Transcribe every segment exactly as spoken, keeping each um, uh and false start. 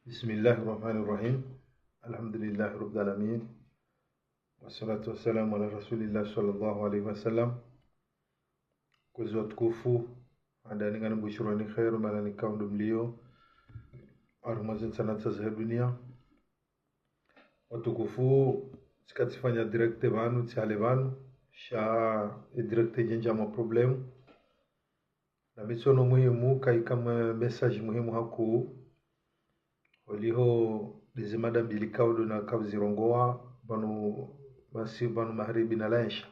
بسم الله الرحمن الرحيم. الحمد لله رب العالمين. والصلاة والسلام على رسول الله صلى الله عليه وسلم. Kwezi watukufu, handani ngani mbushirwani kheri, mahala nikao ndo mlio, harumwa ze ntsana za he dunia. Watukufu, tsika tsifanya direct pvanu, tsihale pvanu, sha e direct idjendja ma problème. Na mi tsiono muhimu, kaika me-, message muhimu hakuu. Holiho ndeze mada mbili kao ndo nakao zirongoa, pvanu masi-, pvanu magharibi na laisha.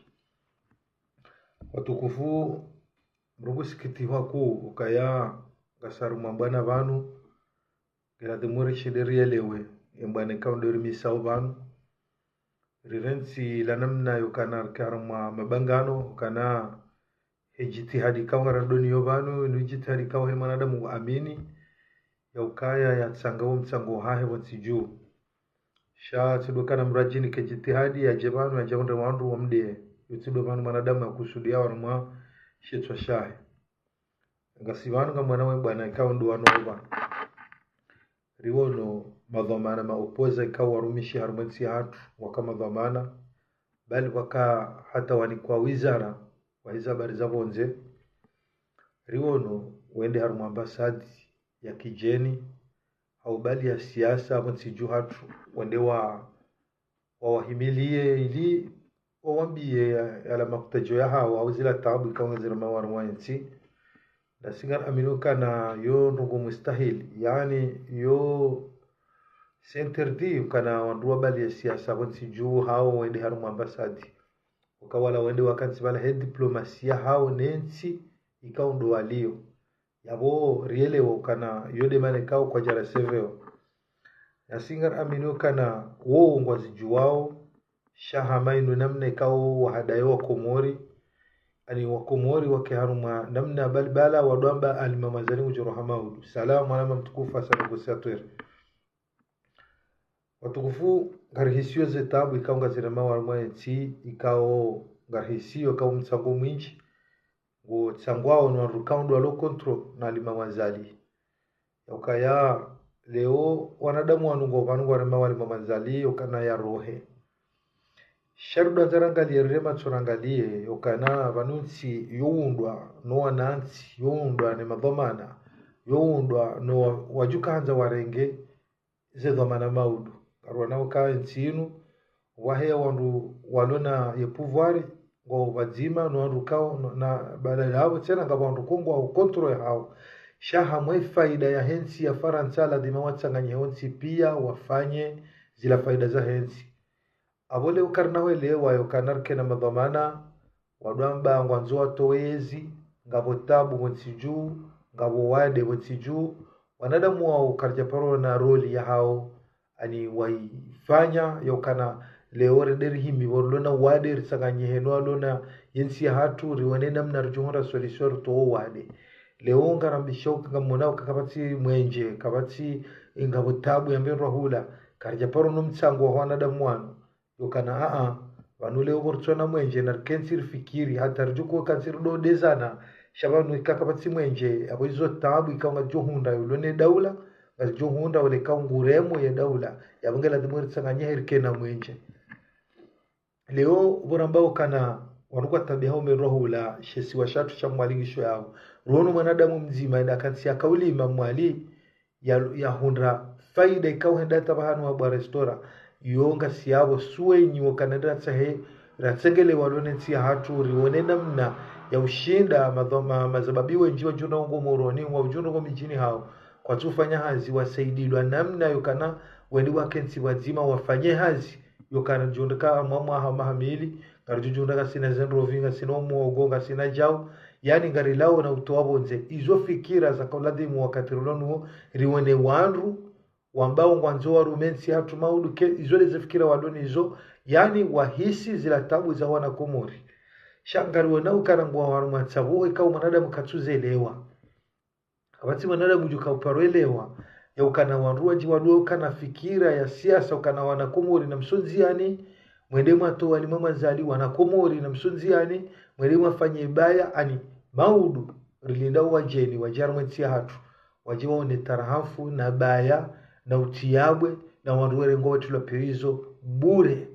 Watukufu, mruku sikitiho hakuu, ukaya ngasi harumwa mbwana pvanu, ngiladhimu rishinde rielewe, e mbwana ikao ndo rimisao pvanu. Rirentsi la namna yokana rike harumwa mabangano, ukana he jitihadi ikao ngarandoniyo pvanu, inu jitihadi ikao he mwanadamu wa amini, ya ukaya yatsanga wo mtsango hahe pvontsi dju. Sha tsi ndo kana mradjini ke jitihadi yadje pvanu yadje hundre wandru wamdeye. Yo tsi ndo pvanu mwanadamu yakusudiya harumwa shitswa shahe. Ngasi pvanu ngamwonao we mbwana ikao ndo wanu pvanu. Riwono madhwamana maopposants ikao warumishi harumwa entsi yahatru, waka madhwamana, bali waka hata wanikwa wizara, wahe ze habari za pvondze. Riwono wende harumwa ambassade ya kidjeni, hau bali ya siasa, pvontsi dju hatru, wende wa, wawahimiliye ili wawambiye ya, yala makutajo yahawo, hau zila taabu ikao ngaziremao harumwa entsi. Na si ngaraminio ukana yo ndrongoo mustahili, yaani yo c'est interdit ukana wandru wa bali ya siasa pvontsi dju hawo wende harumwa ambassade. Uka wala wende wakantsi pvala he diplomasia hawo ne ntsi ikao ndo waliyo. Yapvo rielewa ukana yo nde mana ikao kwadjara sevewa. Na si ngaraminio ukana wo ngwazidjuwao, sha hama inu namna ikao wahadaye wa Komori, yaani wa Komori wake harumwa namna balibala, wandru wamba Ali Mamazali ngudjo roha maudu. Salama mwanama mtukufu, asante kwa satwere. Watukufu, ngarihisiyo ze taabu ikao ngaziremao harumwa entsi, ikao ngarihisiyo ikao mtsango mwindji ngutsangwao no wandru ikao ndo walo contre na Ali Mamazali. Ya ukaya leo wanadamu wanu ngwao pvanu ngwaremao Ali Mamazali, yokana yarohe. Sha rudjandza rangaliye, rireme matso rangaliye, yokana pvanu ntsi youndwa no wanantsi, youndwa ne madhwamana, youndwa no wa-, wadjuka handza warenge ze dhwamana maudu. Karuwona uka entsi inu, waheya wandru walona ye pouvoir, ngwao pvadzima, no wandru ikao, no, na badala yapvo tsena ngapvo wandru ikao ngwao contre yahawo. Sha hamwe faida yahe ntsi ya Farantsa, ladhima watsanganye ho ntsi piya, wafanye zila faida zahe ntsi. Apvo leo karina hwelewa yokana rikena madhwamana, wandru wamba ngwandzo watowe yezi, ngapvo taabu pvontsi dju, ngapvo wade pvontsi dju, wanadamu wao karidja paro na rôle yahawo, yaani waifanya, yokana leo rende rihimi pvo rilona wade, ritsanganyihe no walona yentsi yahatru, riwone namna ridjo hundra solution ritowe wade. Leo ngarambisho uka ngamwonao uka kapvatsi mwenje, kapvatsi ngapvo taabu yambe ndrwa hula, karidja paro no mtsango wa wanadamu wanu. Yokana aa, pvanu leo pvo ritsona mwenje na rikentsi rifikiri, hata ridjuko kantsi ridodezana, sha pvanu ika kapvatsi mwenje, yapvo izo taabu ikao ngazidjo hundra yolone daula, ngazidjo hundra ole ikao nguremo ye daula, yapvo ngiladhimu ritsanganyihe rikena mwenje. Leo pvo ramba ukana wandru kwatabiha umbe ndrwa hula she isiwa shatru sha Mwali ngisho yapvo. Ruwono mwanadamu mdzima enda kantsi yakaulima Mwali, ya, yahundra faida ikao hwenda hata pvahanu habwa restaurant. Yo ngasi yapvo suwenyi wokana nda tsahe, ratsengele walone ntsi yahatru, riwone namna ya ushinda madho-, ma-, mazababi wendji wadjo undra ngo Moroni, wadjo undra ngo midjini hawo, kwatsufanya hazi, wasaidilwa namna yokana wende wakentsi pvadzima wafanye hazi, yokana djo undra ka mwa mwaha maha mili, ngaridjo djo undra ngasina zendrovi, ngasina umuhogo, ngasina djau, yaani ngarilawao na utowa pvondze. Izo fikira zaka ladhimu wakati rilo nuwo, riwone wandru wambao ngwandzo warume ntsi yahatru maudu ke, izo leze fikira walo nizo, yaani wahisi zila taabu za wana Komori. Sha ngariwonao ukana ngwao harumwa taabu ikao mwanadamu katsuzelewa. Kapvatsi mwanadamu djuka uparo elewa, ya ukana wandru wadji wadjuwa ukana fikira ya siasa, ukana wana Komori namsondziane, mwende mwatowe Ali Mamazali, wana Komori namsondziane, mwende mwafanye baya, yaani maudu, rilindao wadjeni, wadje harumwa entsi yahatru, wadje waone tarahafu na baya, na utiyabwe, na wandru werengwa watrilwa prison bure.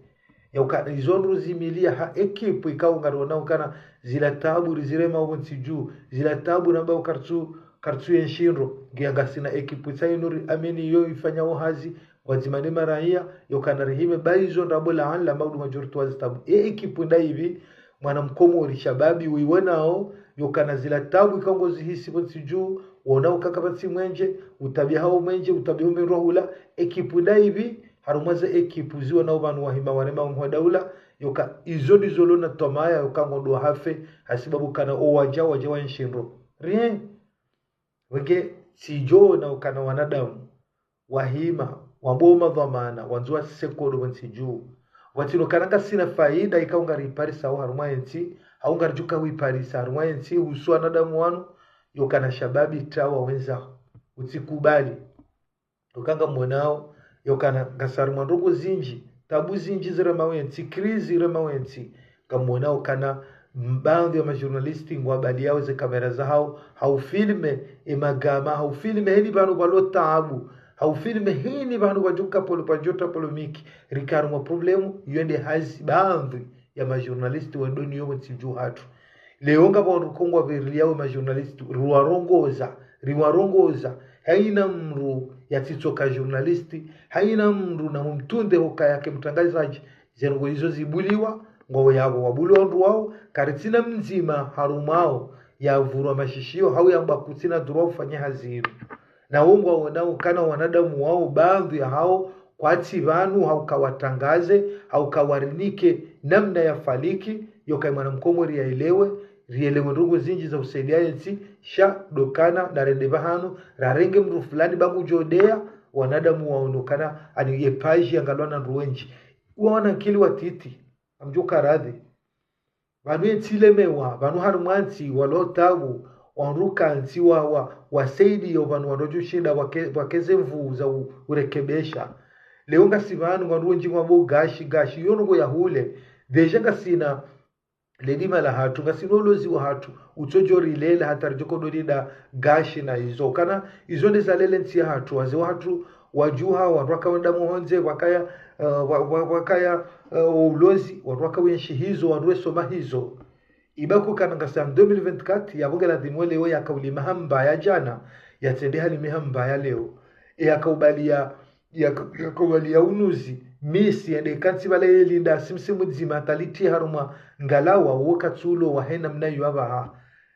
Yauka izo ndru zimilia ha ekipu ikao ngarionao ukana zila taabu rizirema opvo ntsi dju, zila taabu namba karitsu, karitsu yenshi ndro, ngiya ngasina ekipu tsainu riamini yo ifanyao hazi pvwadzima ne maraiya, yaukana rihime ba izo ndrabo la anla maudu majority wa zitabu. E ekipu ndaivi, mwana mkomori shababi uiwonao, yaukana zila taabu ikao ngozihisi pvo ntsi dju, wona ukaka pvatsi mwenje, utabiha o mwenje, utabiha o mendrwa hula, ekipu ndaivi, harumwa ze ekipu ziwonao pvanu wahima warema wamhwa daula, yauka izo ndizo lona twamaya yauka ngondo hafe, hasibabu kana o waja, waja wa yenshi ndro. Rien. Wenge tsidjo na ukana wanadamu wahima, wambo madhwamana, wandzo wasisekodo pvo ntsi dju. Pvwatsino kana ngasina faida ikao ngariparisao harumwa yentsi, hau ngaridjuka huiparisa harumwa yentsi, uhusu wanadamu wanu, yaukana shababi tawa wendza. Utsikubali. Uka ngamwonao, yaukana ngasi harumwa ndrongoo zindji, taabu zindji ziremao yentsi, crise iremao yentsi, ngamwonao ukana baadhwi ya majournaliste ngwabaliao ze kamera zahao, haufilme e magama, haufilme heni pvanu pvalo taabu, haufilme heni pvanu pvadjuka polo pvadjota polémique, rika harumwa problème, yo nde hazi baadhwi ya majournaliste wendoni yo pvo ntsi dju hatru. Leo ngapvo wandru ikao ngwaviriliao majournaliste, riwarongoza, riwarongoza. Haina mndru yatsitsoka journaliste, haina mndru na mumtunde hukaya ke mtrangazadji, ze ndrongoo izo zibuliwa, ngwao yapvo wabuliwa wandru wao, karitsina mdzima harumwao, yavurwa mashishio, hau yamba kutsina droit ufanya hazi inu. Na wo ngwaonao ukana wanadamu wao, baadhwi yahao, kwatsi pvanu, hauka watangaze, hauka warinike, namna ya faliki, yauka mwana mkomori yaelewe, rielewe ndrongoo zindji za usaidia yentsi, sha ndo ukana, narende pvahanu, rarenge mndru fulani ba ngudjo deya, wanadamu waone ukana, ani ye page yangalwa na ndru wendji. Uwa wana nkili watiti, ngamdjo karadhi. Pvanu yentsi ilemewa, pvanu harumwa ntsi walo taabu, wandru ka ntsi wa, wa, wasaidiyo pvanu wandru wadjoshinda wake, wakeze nvuu za u, urekebesha. Leo ngasi pvanu wandru wendji ngwambo gashi, gashi, yo ndrongoo ya hule. Déjà ngasina ledima lahatru, ngasina ulozi wahatru, utsodjo rilela hata ridjoko dolinda gashi na izo. Kana izo nde zalele ntsi yahatru, wazee wahatru, wadjuha, wandru waka wenda mohondze, wakaya, eh, wa, wa, wakaya, eh, ulozi, wandru waka wenshi hizo, wandru wesoma hizo. Iba ko kana ngasi en deux mille vingt-quatre, yapvo nge ladhimu leo yaka ulima hamba ya djana, yatsende halime hamba ya leo. E yaka ubaliya, yaka, yaka ubaliya unuzi, misi, yende kantsi pvala yelinda, simsi mudzima, taliti harumwa ngalawa, uwo katsulo, wahena mna yu apvaha.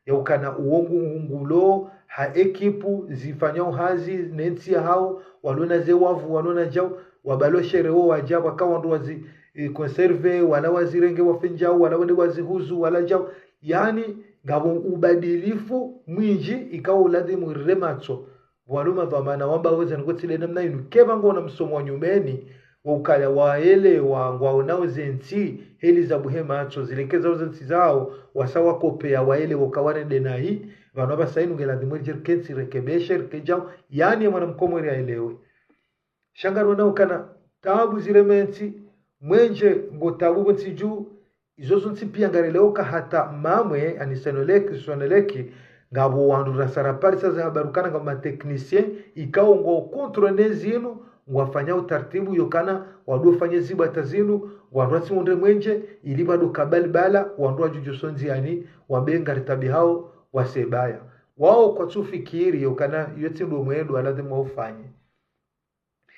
Yaukana uwo ngu, ngulo, ha ekipu, zifanyao hazi, ne ntsi yahao, walona ze wavu, walona djau, wabalo shere wo wadja, waka wandru wazi, eh, conserve, wala wazirenge wafe ndjau, wala wende wazihuzu, wala djau. Yaani, ngapvo ubadilifu mwindji, ikao ladhimu rire matso. Walo madhwamana wamba weze nukotsi le namna inu. Kepva ngona msomo wa nyumeni, wa ukaya waelewa, ngwaonao zentsi, heli za buhe matso, zilekeza zentsi zao, wasa wakopeya, waelewa, uka warende nahi, pvanu apvasa inu nge ladhimu ridje rikentsi, rekebeshe, rike djau, yaani ye mwana mkomori yaelewe. Sha ngarionao ukana taabu zirema yentsi, mwenje ngo taabu pvo ntsi dju, izo zontsi piya ngarelewa uka hata mamwe, ani Senelec, Sonelec, ngapvo wandru rasara parisa ze habari ukana ngapvo ma technicien, ikao ngo contrôle ne zinu, ngwafanya utaratibu yokana, wandru wafanye zibwata zinu, wandru watsiundre mwenje, ili bado kabali bala, wandru wadjudjo sondzi yani, wambe ngaritabihao, wasebaya. Wao kwatsufikiri yokana, yotsi ndo mwendo, aladhimu waufanye.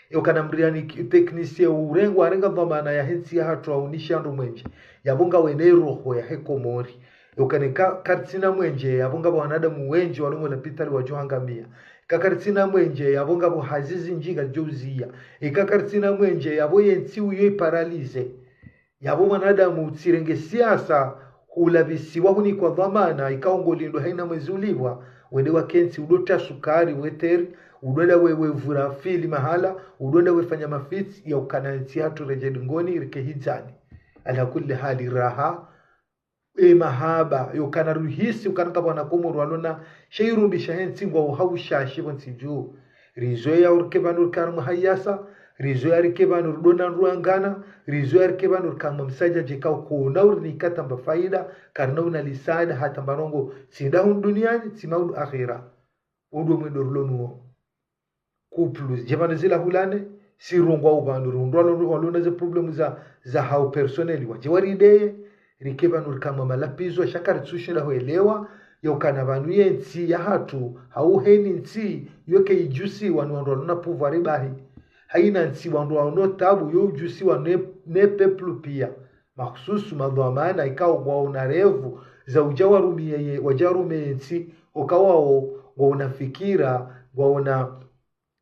Yokana mriani ki-, technicien urengwa, arenga dhwamana yahe ntsi yahatru aunisha ndo mwenje. Yapvo ngawene roho yahe Komori. Yokana ka-, karitsina mwenje, yapvo ngapvo wanadamu wendji walo mwe lapitali wadjo hangamia. Ka karitsina mwenje, yapvo ngapvo hazi zindji ngazidjo uziya. Ika karitsina mwenje, yapvo yentsi uyo iparalize. Yapvo mwanadamu utsirenge siasa, hulapvisiwa hunikwa dhwamana, ikao ngolindwa haina mwezi ulipvwa, wende wakentsi udo ta sukari, weteri, udo enda we, we vura fili mahala, udo enda wefanya mafitsi, yaukana ntsi yahatru redje dingoni, rike hidzani. Ala kulli hali raha, e mahaba, yokana ruhisi, ukana kapvwana Komoro walona, sha irumbi shahe ntsi ngwao ha ushashi pvo ntsi dju. Rizoweya urike pvanu rika harumwa hayasa, rizoweya rike pvanu ridona ruangana, rizoweya rike pvanu rika harumwa msadja djeka ukona urinika tamba faida, karina una lisaada hata mba ndrongoo, tsi ndahu duniani, tsi maudu akhira. Udo mwendo rulonuo. couple, dje pvanu zila hulane, si rongwa upvanu, rundwa lo-, walona ze problème za, za hao personnel, wadje warideye, rike pvanu rikana malapvizo, sha karitsushinda huelewa, yaukana pvanu ye ntsi yahatru, hau heni ntsi, yoke idjusiwa ni wandru walona pouvoir bahi. Haina ntsi wandru wano tabu, yo udjusiwa ne, ne peuple pia. Mahususu madhwamana ikao ngwaona revu, za udja warumiye, wadja warumiye ntsi, uka wao, ngwaona fikira, ngwaona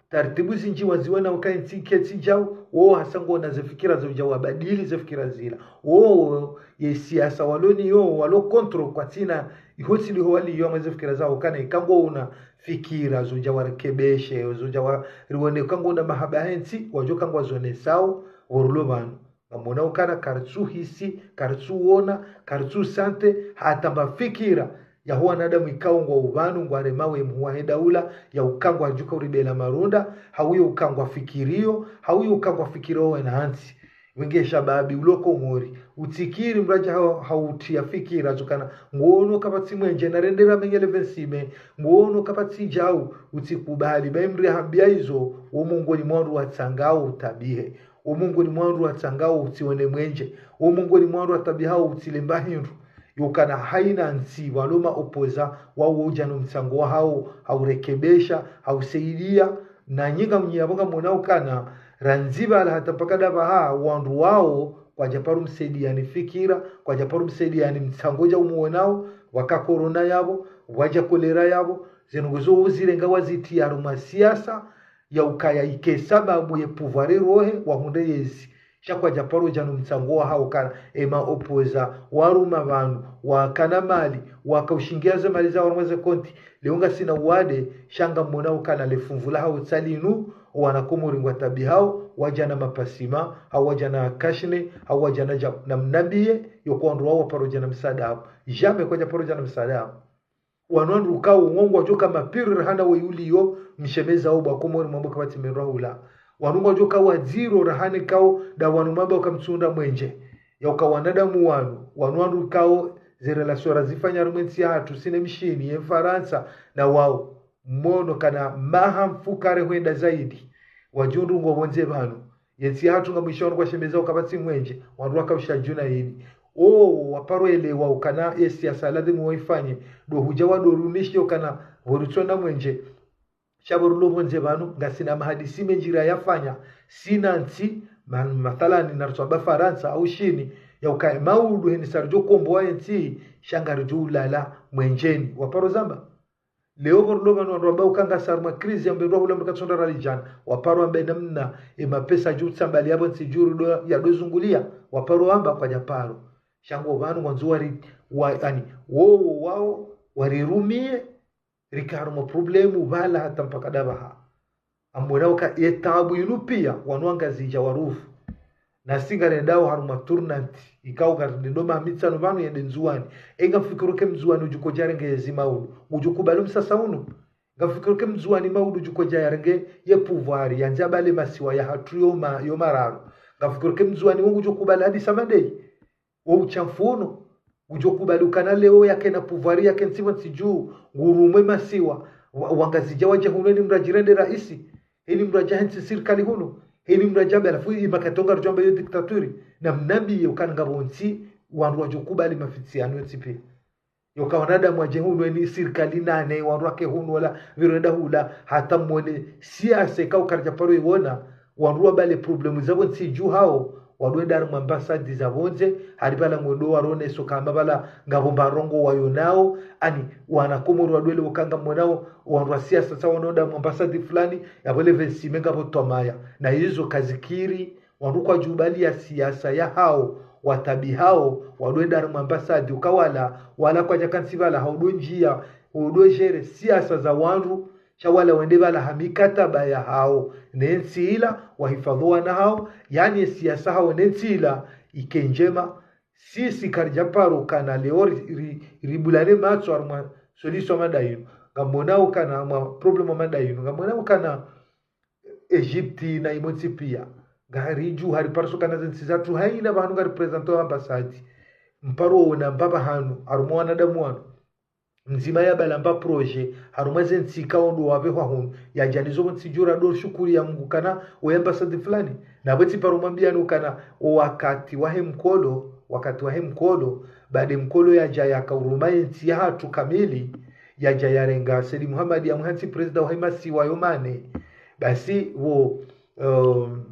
taratibu zindji waziona uka ntsi ketsi djau, wo hasa ngwaona ze fikira za udja wabadili ze fikira zila. Wo ye siasa walo nayo, walo contre kwatsina, iho tsi liho waliyo mwa ze fikira zao kana ika ngwaona fikira za udja warekebeshe, za udja wa-, rione uka ngwaona mahaba he ntsi, wadjo uka ngwazonesao, wo rilo pvanu. Ngamwona ukana karitsuhisi, karitsuona, karitsusante, hata mba fikira yaho wanadamu ikao ngwao pvanu, ngwaremao ye mhuu wahe daula, yauka ngwadjo uka uribela marunda, hau yauka ngwafikiriyo, hau yauka ngwafikiriyo wena hantsi. Wenge shababi ulo Komori, utsikiri mradja hau, hautriya fikira, tsukana, ngwono kapvatsi mwenje, narendera menyele pvensime, ngwono kapvatsi djau, utsikubali, bayi mri hambia izo, wo mongoni mwa wandru watsangao utabihe. Wo mongoni mwa wandru watsangao utsione mwenje. Wo mongoni mwa wandru watabihao utsilemba hindru. Yaukana haina ntsi walo ma opposants wao udja no mtsango wahao, haurekebesha, hausaidia, na nyi ngamnyi yapvo ngamwona ukana, randzi pvala hata mpaka dapvaha, wandru wao, kwadja paro msaidiani fikira, kwadja paro msaidiani mtsango dja umuonao, waka corona yapvo, wadja kolera yapvo, zinu nguzo uzirenga wazitriya harumwa siasa, yaukaya ike sababu ye pouvoir irohe wahundre yezi. Sha kwadja paro dja no mtsango wahao kana, ema opposants, waruma pvanu, wakana mali, waka ushingia ze mali zao harumwa ze konti, leo ngasina uwade, sha ngamwona ukana le funvu lahao tsi linu, wana Komori ngwatabihao, wadja na mapasima, hau wadja na cash-nez, hau wadja na dja-, na mnambiye, yoko wandru wao waparo dja na msaada hao. Jamais kwadja paro dja na msaada hao. Wanu wandru kao ngongwa djoka mapiri rahana we uliyo mshemeza obo wa Komori mwambo kapvatsi mendru hula. Wanu ngwadjoka wadziro rahana kao da wanu mwamba uka mtsunda mwenje. Yauka wanadamu wanu, wanu wandru kao ze relation razifanya harumwa entsi yahatru, si ne mshini, ye Mfarantsa, na wao. Mwono kana maha mfukare hwenda zaidi. Wadjundru ngo pvondze pvanu. Yentsi yahatru ngamwisho wanu kwashemeza uka kapvatsi mwenje, wandru waka usha djuna hili. O, waparo elewa ukana ye siasa ladhimu waifanye, ndo hudja wado rumishi ukana pvo ritsona mwenje. Sha pvo rilo pvondze pvanu, ngasina mahadisi mendji rayafanya, sina ntsi, ma-, mathalani naritswamba Farantsa au Shini, yauka maudu heni sa ridjo kombowa yentsi, sha ngaridjo ulala mwenjeni. Waparo zamba? Leo pvo rilo pvanu wandru wamba uka ngasi harumwa crise ya mbe ndru hula mbe katsonda rali djana. Waparo wamba namna, e mapesa dju tsambali yapvo ntsi dju rudo, yado zungulia. Waparo wamba kwadja paro. Sha ngo pvanu ngwandzo wari, wa, ani, wo, wo, wao, warirumiye, rike harumwa problème, pvala hata mpaka dapvaha. Ngamwona uka ye tabu inu pia, wanu wa Ngazidja warufu. Nasi ngarendao harumwa tournante, ikao ngarendao maha mitsanu pvanu yende Ndzuwani. E ngamfikiri uka Mndzuwani udjo ukodja yarenge yezi maudu, udjo kubali msasa unu. Ngamfikiri uka Mndzuwani maudu udjo ukodja yarenge ye pouvoir, yandze yabale masiwa yahatru yo ma-, yo mararu. Ngamfikiri uka Mndzuwani wo ngudjo kubali hadisa madei. Wo utsha mfuno, udjo kubali ukana leo yake na pouvoir yake ntsi pvo ntsi dju, ngurumwe masiwa, wa-, wa Ngazidja wadje hunu heni mradji rende raisi, heni mradja hentsi sirikali hunu, heni mradja be, halafu i makatonga rudjwamba yo dictature, na mnambiye ukana ngapvo ntsi, wandru wadjo kubali mafitsiano yontsi pia. Yoka wanadamu wadje hunu heni sirikali nane, wandru wake hunu wala, pviro enda hula, hata mwone siasa ikao karidja paro iwona, wandru wabale problème zapvo ntsi dju hao, wado enda harumwa ambassade za pvondze, hari pvala ngwendo waroneso kamba pvala ngapvo mba ndrongoo wayo nao, ani wana Komori wado elewa uka ngamwonao, wandru wa siasa tsa wano enda harumwa ambassade fulani, yapvo le pvensime ngapvo twamaya. Na izo kazikiri, wandru kwadjubali ya siasa yahao, watabihao, wado enda harumwa ambassade, uka wala, wala kwadja kantsi pvala, haudo ndjia, udo gérer siasa za wandru, sha wala wende pvala ha mikataba yahao ne ntsi ila, wahifadhwi wana hao, yani ye siasa hao ne ntsi ila, ike ndjema. Sisi karidja paro kana leo ri, ri, ribulane matso harumwa solution mada inu. Ngamwonao ukana mwa problème mada inu. Ngamwonao ukana Egypte na imo ntsi pia. Ngaridju hari paro so kana ze ntsi zatru haina pvahanu ngari présenter ambassade. Mparo wona mbapvi hanu, harumwa wanadamu wanu. Mdzima ya balamba projet, harumwa ze ntsi ikao ndo wapvehwa hunu. Yadja nizo pvo ntsi djura ndo shukuri ya Mungu kana, o ambassade fulani. Na pvo tsi paro mwambiani ukana, o wakati wahe mkolo, wakati wahe mkolo, baada mkolo yadja yaka uruma ye ntsi yahatru kamili, yadja yarenga Said Mohamed yamhantsi président wahe masiwa yo mane. Basi wo, um,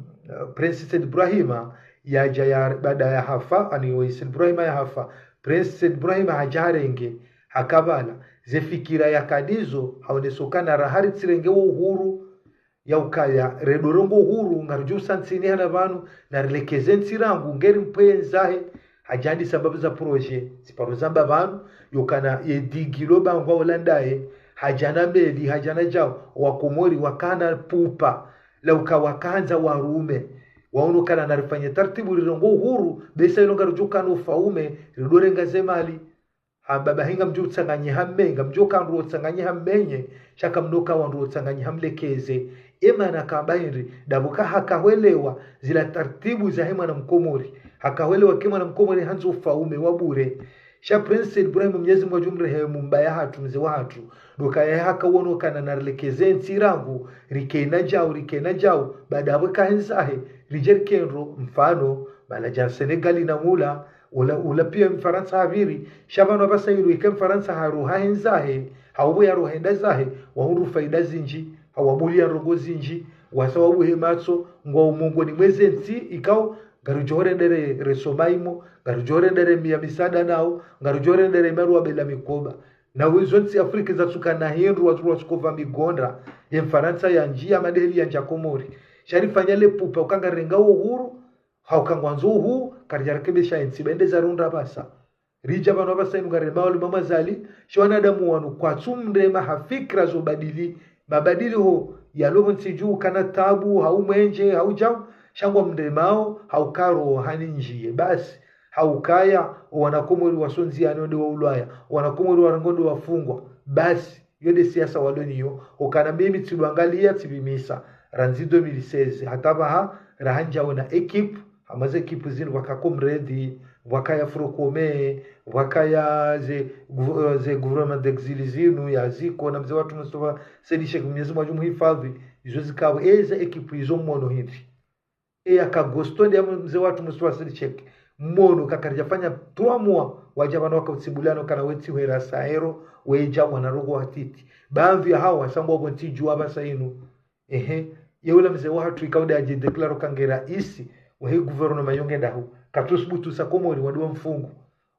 Prince Said Ibrahima, yadja ya, baada ya hafa, ani wo Said Ibrahima ya hafa, Prince Said Ibrahima hadja harenge, hakabala, ze fikira yaka ndizo, haonesa ukana raha ritsirenge wo uhuru, ya ukaya, redjo renga uhuru, ngaridjo usa ntsini hana pvanu, na rilekeze ntsi rangu, ngeri mpvendzahe, hadja ndi sababu za projet, tsi paro zamba pvanu, yokana ye digi lo bangwa ola ndaye, hadja na meli, hadja na djau, wa Komori wakana pupa, la uka wakandza warume, waono ukana na rifanye taratibu rirenge uhuru, besa ilo ngaridjo kana ufaume, ridjo renga ze mali, ha baba hinga mdjo utsanganye ha mmenye, ngamdjo ka ndro utsanganye ha mmenye, sha kamdjo ka wandro utsanganye ha mlekeze. Emana kamba hindri, ndapvo ka hakahwelewa zila taratibu zahe mwana mkomori. Hakahwelewa ke mwana mkomori handzo ufaume wa bure. Sha Prince Said Ibrahim Mnyezi Mungu adjumrehemu mbaba yahatru, mze wahatru. Ndo kaya haka wono ukana na rilekeze ntsi rangu, rikena djau, rikena djau, baada apvo kahentsahe, ridje rikendro, mfano, bala dja Senegali na mula, ula, ula pia Mfarantsa hapviri, sha pvanu apvasa ilo ike Mfarantsa haroha hentsahe, hau pvo yaroha henda zahe, wahundru faida zindji, hawabulia ndrongo zindji, wasa wabuhe matso, ngwao mongoni mwa ze ntsi, ikao, ngaridjo rendere resoma imo, ngaridjo rendere mia misaada nao, ngaridjo rendere imaru wabela mikoba. Na wizo ntsi Afrika zatsuka na hindru watru watsukova migonda, ye Mfarantsa yandjia madeli yandja Komori. Sha rifanya le pupa uka ngarirenga uhuru, hauka ngwandzo uhuru, karidja rekebesha entsi bende za runda pvasa. Ridja pvanu apvasa inu ngarema wali mama zali, sha wanadamu wanu kwatsu mrema ha fikira zo badili, mabadili ho, yalo pvo ntsi dju kana tabu, hau mwenje, hau djau, sha ngwa mremao, hauka rohoni ndjiye, basi, haukaya, o wana Komori wasondziani onde wa ulwaya, o wana Komori warengo nde wafungwa, basi, yo nde siasa walo niyo, ukana mimi tsidwangalia tsipvimisa, randzi deux mille seize, hata pvaha, rahandja wona équipe, hama ze équipe zinu pvwaka Comrade, pvwakaya Frocome, pvwakaya ze, gouv-, eh, ze gouvernement d'exil zinu, ya ziko, na mze wahatru Mustafa Said Cheikh Mnyezi Mungu adjumhifadhi, izo zikapvo, e ze équipe izo mwono hindri. E yaka Gostoni ya mze wahatru Mustafa Said Cheikh, mwono kakaridja fanya trois mois, wadja pvanu waka utsimbulano kana wetsi hwera saero, wedja wana rogo watiti. Baadhi ya hawa, sangwa pvo ntsi dju apvasa inu. Ehe, ye ula mze wahatru ikao nde adji déclaré ka nge raisi, wahe gouvernement yo nge ndahu. Katsusubutu sa Komori wandru wa mfungu.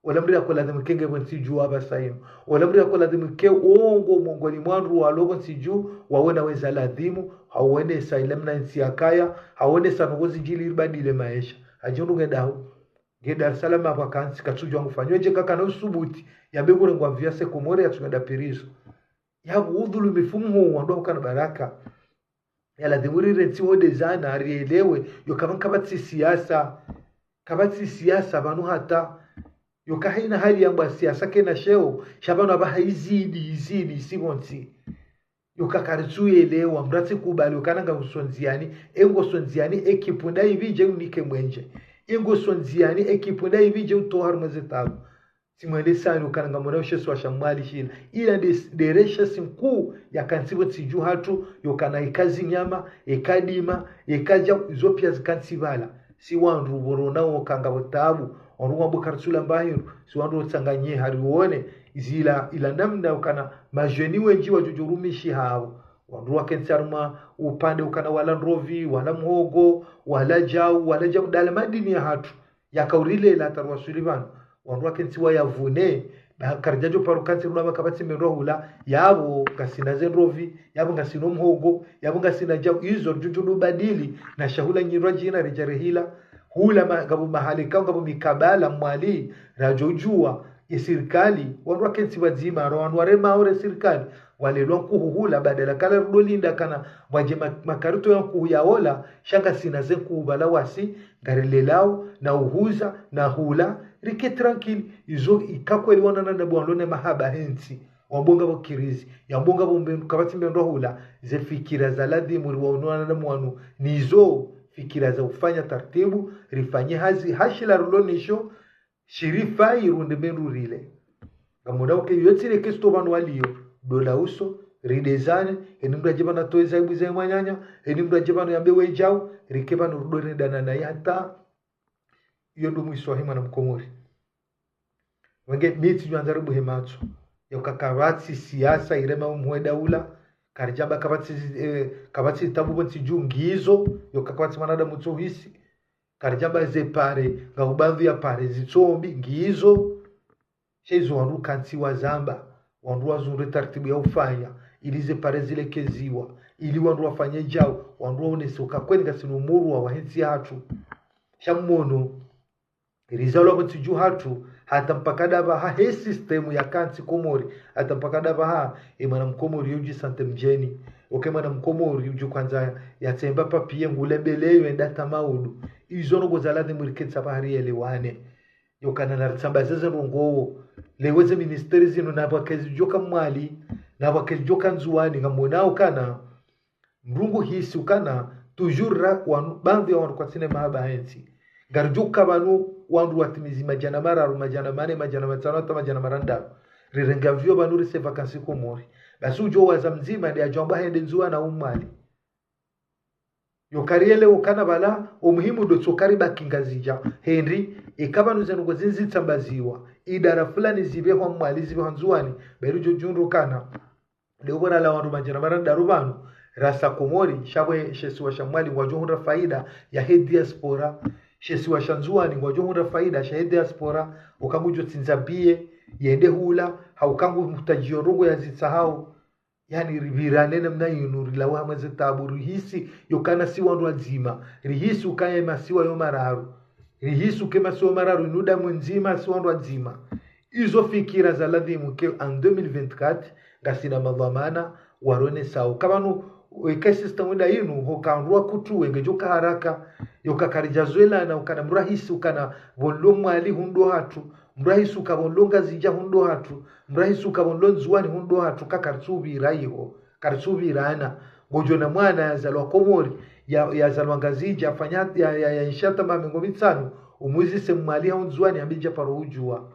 Ola mdru yako ladhimu ke nge pvo ntsi dju apvasa inu. Ola mdru yako ladhimu ke ongo mongoni mwa wandru walo pvo ntsi dju, wawona weza ladhimu, hawonesa ile mna ntsi yakaya, hawonesa ndrongo zidjiri ribadile maesha. Hadjundru nge ndahu. Nge Dar es Salaam apvo kantsi katsudjua ngufanyo. Ndje kakana usubuti, yambe kure ngwa via se Komori yatsunga nda pirizo. Yapvo udhulumifu mho wandru wakana baraka. Ya ladhimu rirentsi wo nde zana, rielewe, yo kapva, kapvatsi siasa, kapvatsi siasa pvanu hata, yo kahayina hali yambwa siasa kena sheo, sha pvanu apvaha izidi, izidi, isi pvontsi. Yo kakaritsu elewa, mdru atsi kubali, yo kana nga usondziani, e ngo sondziani, équipe nda ipvi dje unike mwenje. E ngo sondziani, équipe nda ipvi dje utoha harumwa ze tabu. Tsimwendesani ukana ngamwona ushe isiwa sha Mwali shila. Ila nde, nde resha sinkuu yaka ntsi pvo ntsi dju hatru, yo kana ika zinyama, ika dima, ika djau, izo pia zika ntsi pvala. Si wandru pvo rona wo ka ngapvo tabu, wandru wambo karitsula mbahindru, si wandru utsanganye hari wone, zila, ila namna ukana majeni wendji wadjodjo rumishi hawo. Wandru wakentsi harumwa upande ukana wala ndrovi, wala mhogo, wala djau, wala djau, ndala madini yahatru. Yaka urilela hata rwaswili pvanu. Wandru wakentsi wayavune, ba karidjadjo paro kantsi runa pvaka pvatsi mendro hula, yapvo ngasina ze ndrovi, yapvo ngasina mhogo, yapvo ngasina djau, izo ridjodjo ndo badili, na shahula nyindrwa djina ridja rehila, hula ma, ngapvo mahala ikao, ngapvo mikabala Mwali, radjodjua, ye sirikali, wandru wakentsi pvadzima, ro wandru warema ore sirikali, walelwa nkuhu hula, badala kala rudo linda kana, pvwadje ma, makarito ya nkuhu ya ola, sha ngasina ze nkuhu pvala wasi, ngarilelao, na uhuza, na hula, rike tranquille, izo ika kweli wanadamu walo ne mahaba hentsi, wambo ngapvo kirizi, yambo ngapvo mbe, kapvatsi mbe ndro hula, ze fikira za ladhimu riwaono wanadamu wanu, nizo fikira za ufanya taratibu, rifanye hazi, ha shila rulo nisho, shirifa irunde mendru rile. Ngamwona uka iyo tsi le question pvanu waliyo, ndo la uso, ridezane, heni mndru adje pvanu atowe zaibu za mwananya, heni mndru adje pvanu yambe wedjau, rike pvanu rudo rendana naye hata, iyo ndo mwiso wahe mwana mkomori. Wenge mi tsidjwandza ribuhe matso, yauka kapvatsi siasa irema umwe daula, karidjamba kapvatsi, eh, kapvatsi tabu pvo ntsi dju ngizo, yauka kapvatsi mwanadamu tsohisi, karidjamba ze pare, nga ubandhu ya pare zitsombi, ngizo. Sha izo wandru kantsi wazamba, wandru wazundre taratibu ya ufanya, ili ze pare zilekeziwa, ili wandru wafanye djau, wandru waonese uka kweli ngasina umurwa wahe ntsi yahatru. Sha mmono, rizalwa pvo ntsi dju hatru, hata mpaka ndapvaha he système ya kantsi Komori, hata mpaka ndapvaha, e mwana mkomori yo udji sentir mdjeni. Oke mwana mkomori udji kwandza yatsemba papier ngule mbeleyo enda tamaudu. Izo ndrongoo za ladhimu riketsi pvahanu rielewane. Yokana na ritsambaze ze ndrongoo. Lewo ze ministère zinu na pvwakezi djoka Mwali, na pvwakezi djoka Ndzuwani, ngamwonao ukana, mndru nguhisi ukana, toujours ra, wanu, baadhwi ya wandru kwatsina mahaba he ntsi. Ngaridjoka pvanu wandru watimizi madjana mararu, madjana mane, madjana matsanu, hata madjana marandaru. Rirenge avion pvanu rise vacances Komori. Basi udjo waza mdzima nde adjwamba hende Ndzuwani au Mwali. Yo karielewa ukana pvala, omuhimu ndo tsi uka ribaki Ngazidja. Hindri, eka pvanu ze ndrongoo zinu zitsambaziwa, idara fulani zipvehwa Mwali, zipvehwa Ndzuwani, beri udjo djundru ukana, leo pvo ralawa wandru madjana marandaru pvanu, rasa Komori, sha pvo she isiwa sha Mwali ngwadjo hundra faida yahe diaspora, she isiwa sha Ndzuwani ngwadjo hundra faida shahe diaspora, uka ngudjo tsindza billet, yende hula, hauka ngu mhutadjio ndrongoo yazitsahao. Yaani ripvirane namna inu, rilawe hamwe ze tabu, rihisi yokana si wandru wadzima, rihisi ukaya masiwa yo mararu, rihisi uke masiwa mararu inu damu ndzima si wandru wadzima. Izo fikira za ladhimu ke en deux mille vingt-quatre, ngasina madhwamana, waronesao. Ka pvanu, eka système nda inu, hoka wandru wakutru wenge djoka haraka, yoka karidjazwelana, ukana mndru ahisi ukana pvo nlo Mwali hunu ndo hatru, mndru ahisi uka pvo nlo Ngazidja hunu ndo hatru, mndru ahisi uka pvo nlo Ndzuwani hunu ndo hatru, ka karitsupvira iho, karitsupvirana. Ngodjo ona mwana yazalwa Komori, ya, yazalwa Ngazidja, afanya, ya, ya, ya enshi hata maha mengo mitsanu, umuzise Mwali hau Ndzuwani, hambe ndja paro udjua.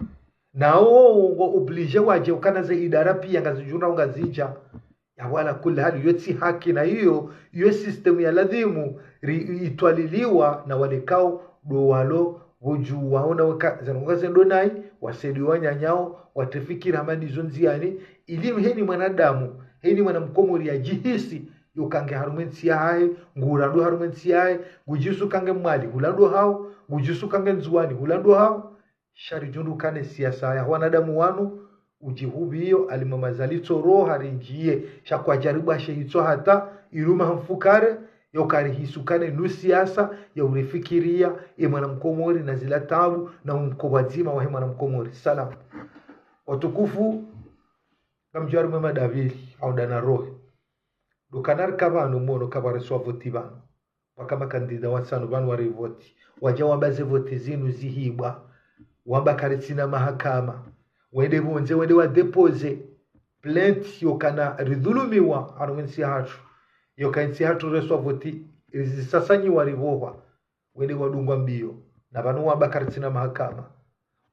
Na wo ngo obligé wadje ukana ze idara pia ngazidjundrao Ngazidja. Yapvo ala kulli hali, iyo tsi haki na iyo, iyo système ya ladhimu ri, itwaliliwa na walekao ndo walo pvo dju waona weka ze ndrongoo zendo nayi, wasaidiye wananyao, watrefikiri hama ndizo ndziani, ili heni mwanadamu, heni mwana mkomori yadjihisi, yoka nge harumwa entsi yahahe, ngurandu harumwa entsi yahe, ngudjihisi uka nge Mwali, hulandu hao, ngudjihisi uka nge Ndzuwani, hulandu hao, sha ridjundru ukana e siasa ya wanadamu wanu, udjihupviyo, alimwa mazali tsoro, harindjiye, sha kwadjaribu ashe hitso hata, iruma hamfukare, yoka rihisi ukana inu siasa, ya urifikiria, e mwana mkomori, na zila tabu, na umkoba dzima wahe mwana mkomori. Salam. Watukufu, ngamdjo harumwa madaviri, au ndana rohe. Ndo kana rika pvanu mwono kapvareswa voti pvanu. Pvaka makandida watsanu pvanu warivoti. Wadja wamba ze voti zinu zihibwa. Wamba karitsina mahakama. Wende pvondze, wende wadéposé plainte yokana ridhulumiwa harumwa entsi yahatru. Yoka entsi yahatru reswa voti, rizisasanyiwa ripvohwa. Wende wadungwa mbio. Na pvanu wamba karitsina mahakama.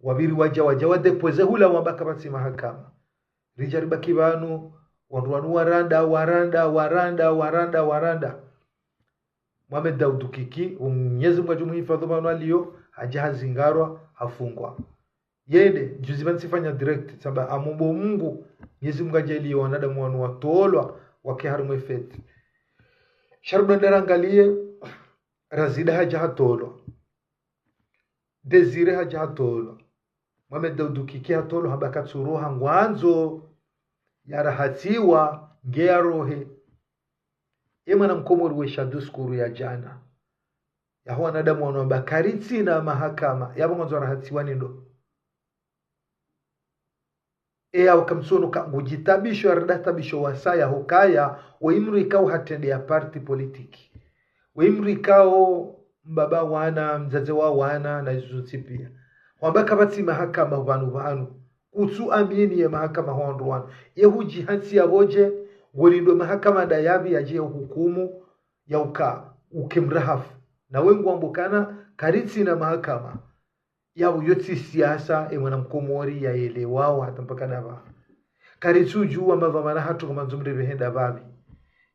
Wapviri wadja, wadja wadéposé hula wamba kapvatsi mahakama. Ridja ribaki pvanu, wandru wanu waranda, waranda, waranda, waranda, waranda. Mohamed Daoud Kiki, Mwenyezi Mungu adjumuhifadhu pvanu aliyo, hadja hazingarwa, hafungwa. Yende, juzi pvanu tsifanya direct, tsamba amombo Mungu, Mwenyezi Mungu adjaliye wanadamu wanu watolwa, wake harumwa e fête. Sha rudjo enda rangaliye, Razida hadja hatolwa. Désiré hadja hatolwa. Mohamed Daoud Kiki hatolwa hamba katsuroha ngwandzo yarahatsiwa nge yarohe. E mwana mkomori wesha discours ya djana. Yaho wanadamu wanu wamba karitsina mahakama. Yapvo ngwandzo yarahatsiwa ni ndo. Eya, ukamtsono ka ngudjitabisho, yarida tabisho wasaya hukaya, we mdru ikao hatrendeya parti politique. We mdru ikao mbaba wana, mdzadze wa wana, na izo zontsi pia. Hwamba kapvatsi mahakama pvanu pvanu. Kutsu amini ye mahakama hwandru wanu. Ye hudji hantsi yapvo dje, ngolindo mahakama nda yapvi yadje ya hukumu, ya uka, uke mrahafu. Na we ngwambo kana, karitsina mahakama. Yapvo yotsi siasa, e mwana mkomori yaelewao hata mpaka ndapvaha. Karitsudjuwa madhwamana hatru kamandzo mripve henda pvapvi.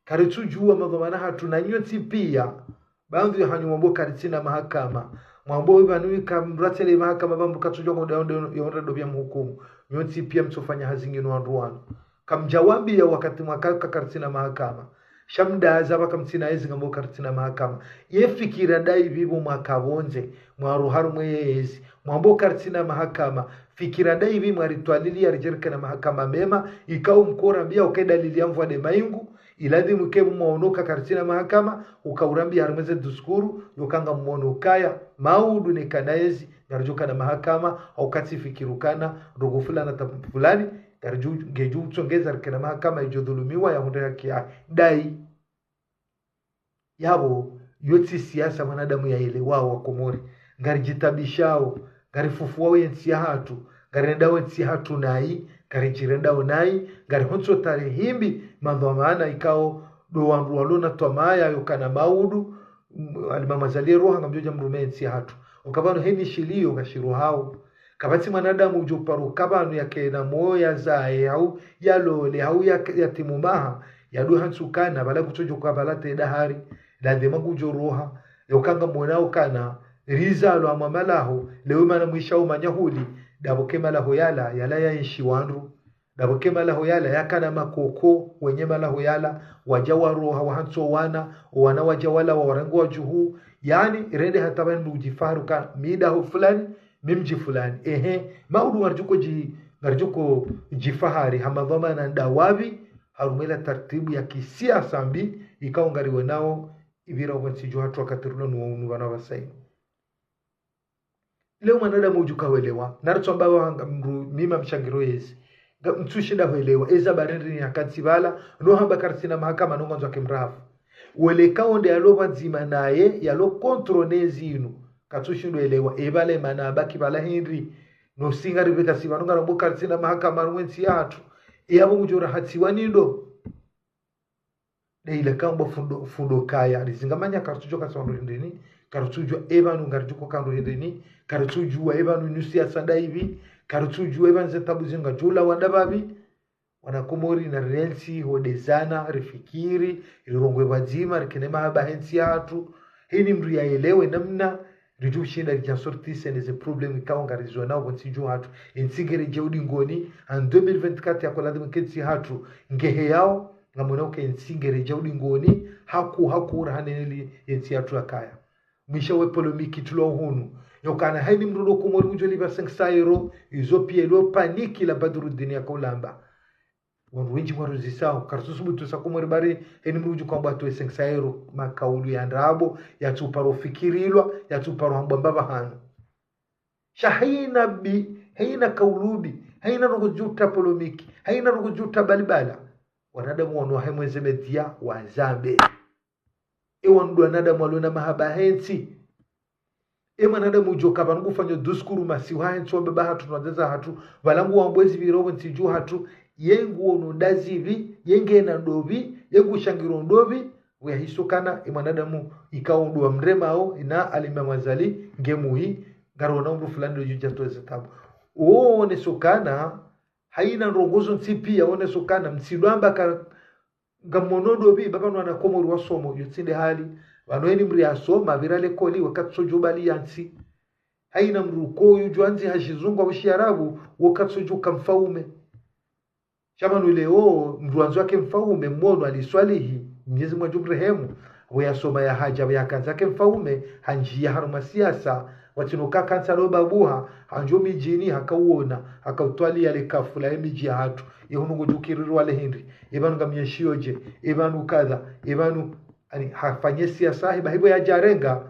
Karitsudjuwa madhwamana hatru na nyontsi pia. Baadhwi yahanyu mwambo karitsina mahakama. Mwambo pvanu ika mratsele mahakama pvambu katsudjuwa ngonda yonda yonda ndopvi ya mhukumu. Nyontsi pia mtsofanya hazi nginu wandru wanu. Kamdjawambiya wakati mwaka ka karitsina mahakama. Sha mdaza pvaka mtsina yezi ngambo karitsina mahakama. Ye fikira ndayipvi pvo mwaka pvondze, mwaruha harumwa yezi. Mwambo karitsina mahakama. Fikira ndayipvi mwaritwaliliya ridje rikena mahakama mema, ikao mkorambiya uka dalili ya mvua nde maingu, iladhimu ke pvo mwaono ka karitsina mahakama, ukaurambiya harumwa ze diskuru, yoka ngamwono ukaya, maudu ne kana yezi, ngaridjo kana mahakama, au katsifikiri ukana, ndrongo fulani hata fulani, ngaridjo, ngedjo utsongeza rikena mahakama idjo dhulumiwa yahundre haki yahe. Ndayi. Yapvo, yotsi siasa mwanadamu yaelewao wa Komori. Ngaridjitabishao, ngarifufuao yentsi yahatru, ngarendao yentsi yahatru nayi, ngaridjirendao nayi, ngarihontso tarehi mbi, madhwamana ikao, ndo wandru walona twamaya yokana maudu, m-, Alimamu Azali roha ngamdjodja mrume yentsi yahatru. Uka pvanu heni shiliyo ngashirohao. Kapvatsi mwanadamu udjo paro uka pvanu yakena moyo yazaye hau yalole hau ya, yatimu maha, yadwe hantsu kana, pvala kutsodjo ka pvala te dahari, ladhima ngudjo roha, yoka ngamwona ukana, rizalwa harumwa malaho, leo mana mwisha umanya huli, ndapvo ke malaho yala, yala yaenshi wandru, ndapvo ke malaho yala, yakana makoko, wenye malaho yala, wadja waroha, wahantso wana, wana wadja wala, wawarangu wadjuhu, yaani, rende hata pvanu udjifaharu ka, mi ndaho fulani, mi mdji fulani. Ehe, maudu ngaridjo ko dji-, ngaridjo ko djifahari, ha madhwamana ndawapvi, harumwa ila tartibu ya kisiasa mbi, ikao ngariwonao, ipvira upvantsi dju hatru wakati rilo nuwa unu pvanu pvasa inu. Leo mwanadamu udjo ka welewa, naritswamba wanga mdru mima mshangiro yezi. Nga-, mtsushinda welewa, eza barendri ni hakantsi pvala, no hamba karitsina mahakama no ngandzo ake mrafu. Weleka onde yalo pvadzima naye, yalo kontro nezi inu. Katsushindo elewa, e pvale mana abaki pvala hindri. No singa ripveka si pvanu ngarambo karitsina mahakama harumwa yentsi yahatru. E yapvo ngudjo rahatsiwa nindo. Nde ila kamba fundo, fundo kaya. Rizingamanya karitsudjuwa katsi wandru hindrini. Karitsudjuwa e pvanu ngaridjo ko ka wandru hindrini. Karitsudjuwa e pvanu nusu ya sanda ipvi. Karitsudjuwa e pvanu ze tabu zinu ngazidjo ulawa ndapvapvi. Wana Komori narirentsi, hodezana, rifikiri, rirongowe pvadzima, rikene mahaba he ntsi yahatru. Heni mdru yaelewe namna ridjo ushinda ridja sortir ze problèmes ikao ngarizonao pvo ntsi dju hatru. Entsi ngeredjei udingoni, en deux mille vingt-quatre yako ladhimu ke ntsi yahatru ngehe yao, ngamwona uka entsi ngeredjei udingoni, haku, haku, raha neli yentsi yahatru yakaya. Mwisha we polémique tulwa hunu. Yokana heni mdru ndo Komori udjo lipva cinq cents euros, izo pia ilo panique la Badruddin yakaulamba. Wandru wendji ngwaruzisao, karitsusubutu sa Komori bari, heni mdru udjo kamba atowe cinq cents euros, makaulu ya ndrabo, yatsuparo fikirilwa, yatsuparo hambwa mbapvi hanu. Sha hayina bi, hayina kaulu bi, hayina ndrongo djuta polémique, hayina ndrongo djuta balibala. Wanadamu wanu wahe mweze média, wazambe. E wandru wanadamu walona mahaba he ntsi. E mwanadamu udjo ka pvanu ngufanyo diskuru masiwa he ntsi wa mbaba hatru na wadzadze hatru. Pvala nguwambo ezi pviro pvo ntsi dju hatru. Ye nguono ndazipvi, ye ngena ndopvi, ye ngushangiro ndopvi. Uyahiso kana, e mwanadamu ikao ndo wamremao, ina Alimamu Azali, nge muhi, ngarona mdru fulani ndo djudja towe ze tabu. Oneso kana, hayina ndrongo zontsi pia, oneso kana, mtsidwamba ka, ngamwono ndopvi, ba pvanu wana Komori wasomo, yo tsi nde hali. Pvanu heni mdru yasoma, pvira likoli, wakatso djubali yentsi. Hayina mdru ko yudjuwa ndzi ha shizungu au shiarabu, wakatso djuka mfaume. Sha pvanu leo, mdru wandzo yake mfaume, mwono Ali Swalihi, Mnyezi Mungu adjumrehemu, pvo yasoma yahadja, pvo yakandza yake mfaume, handjiya harumwa siasa, watsino ka kantsa lo babuha, handjo midjini, hakauona, hakautwaliya le kafu la ye midji yahatru, ye hunu ngudjo kirirwa le hindri, ye pvanu ngamyeshiyo dje, ye pvanu kadha, ye pvanu, ani, hafanye siasa, he ba hipvo yadjarenga,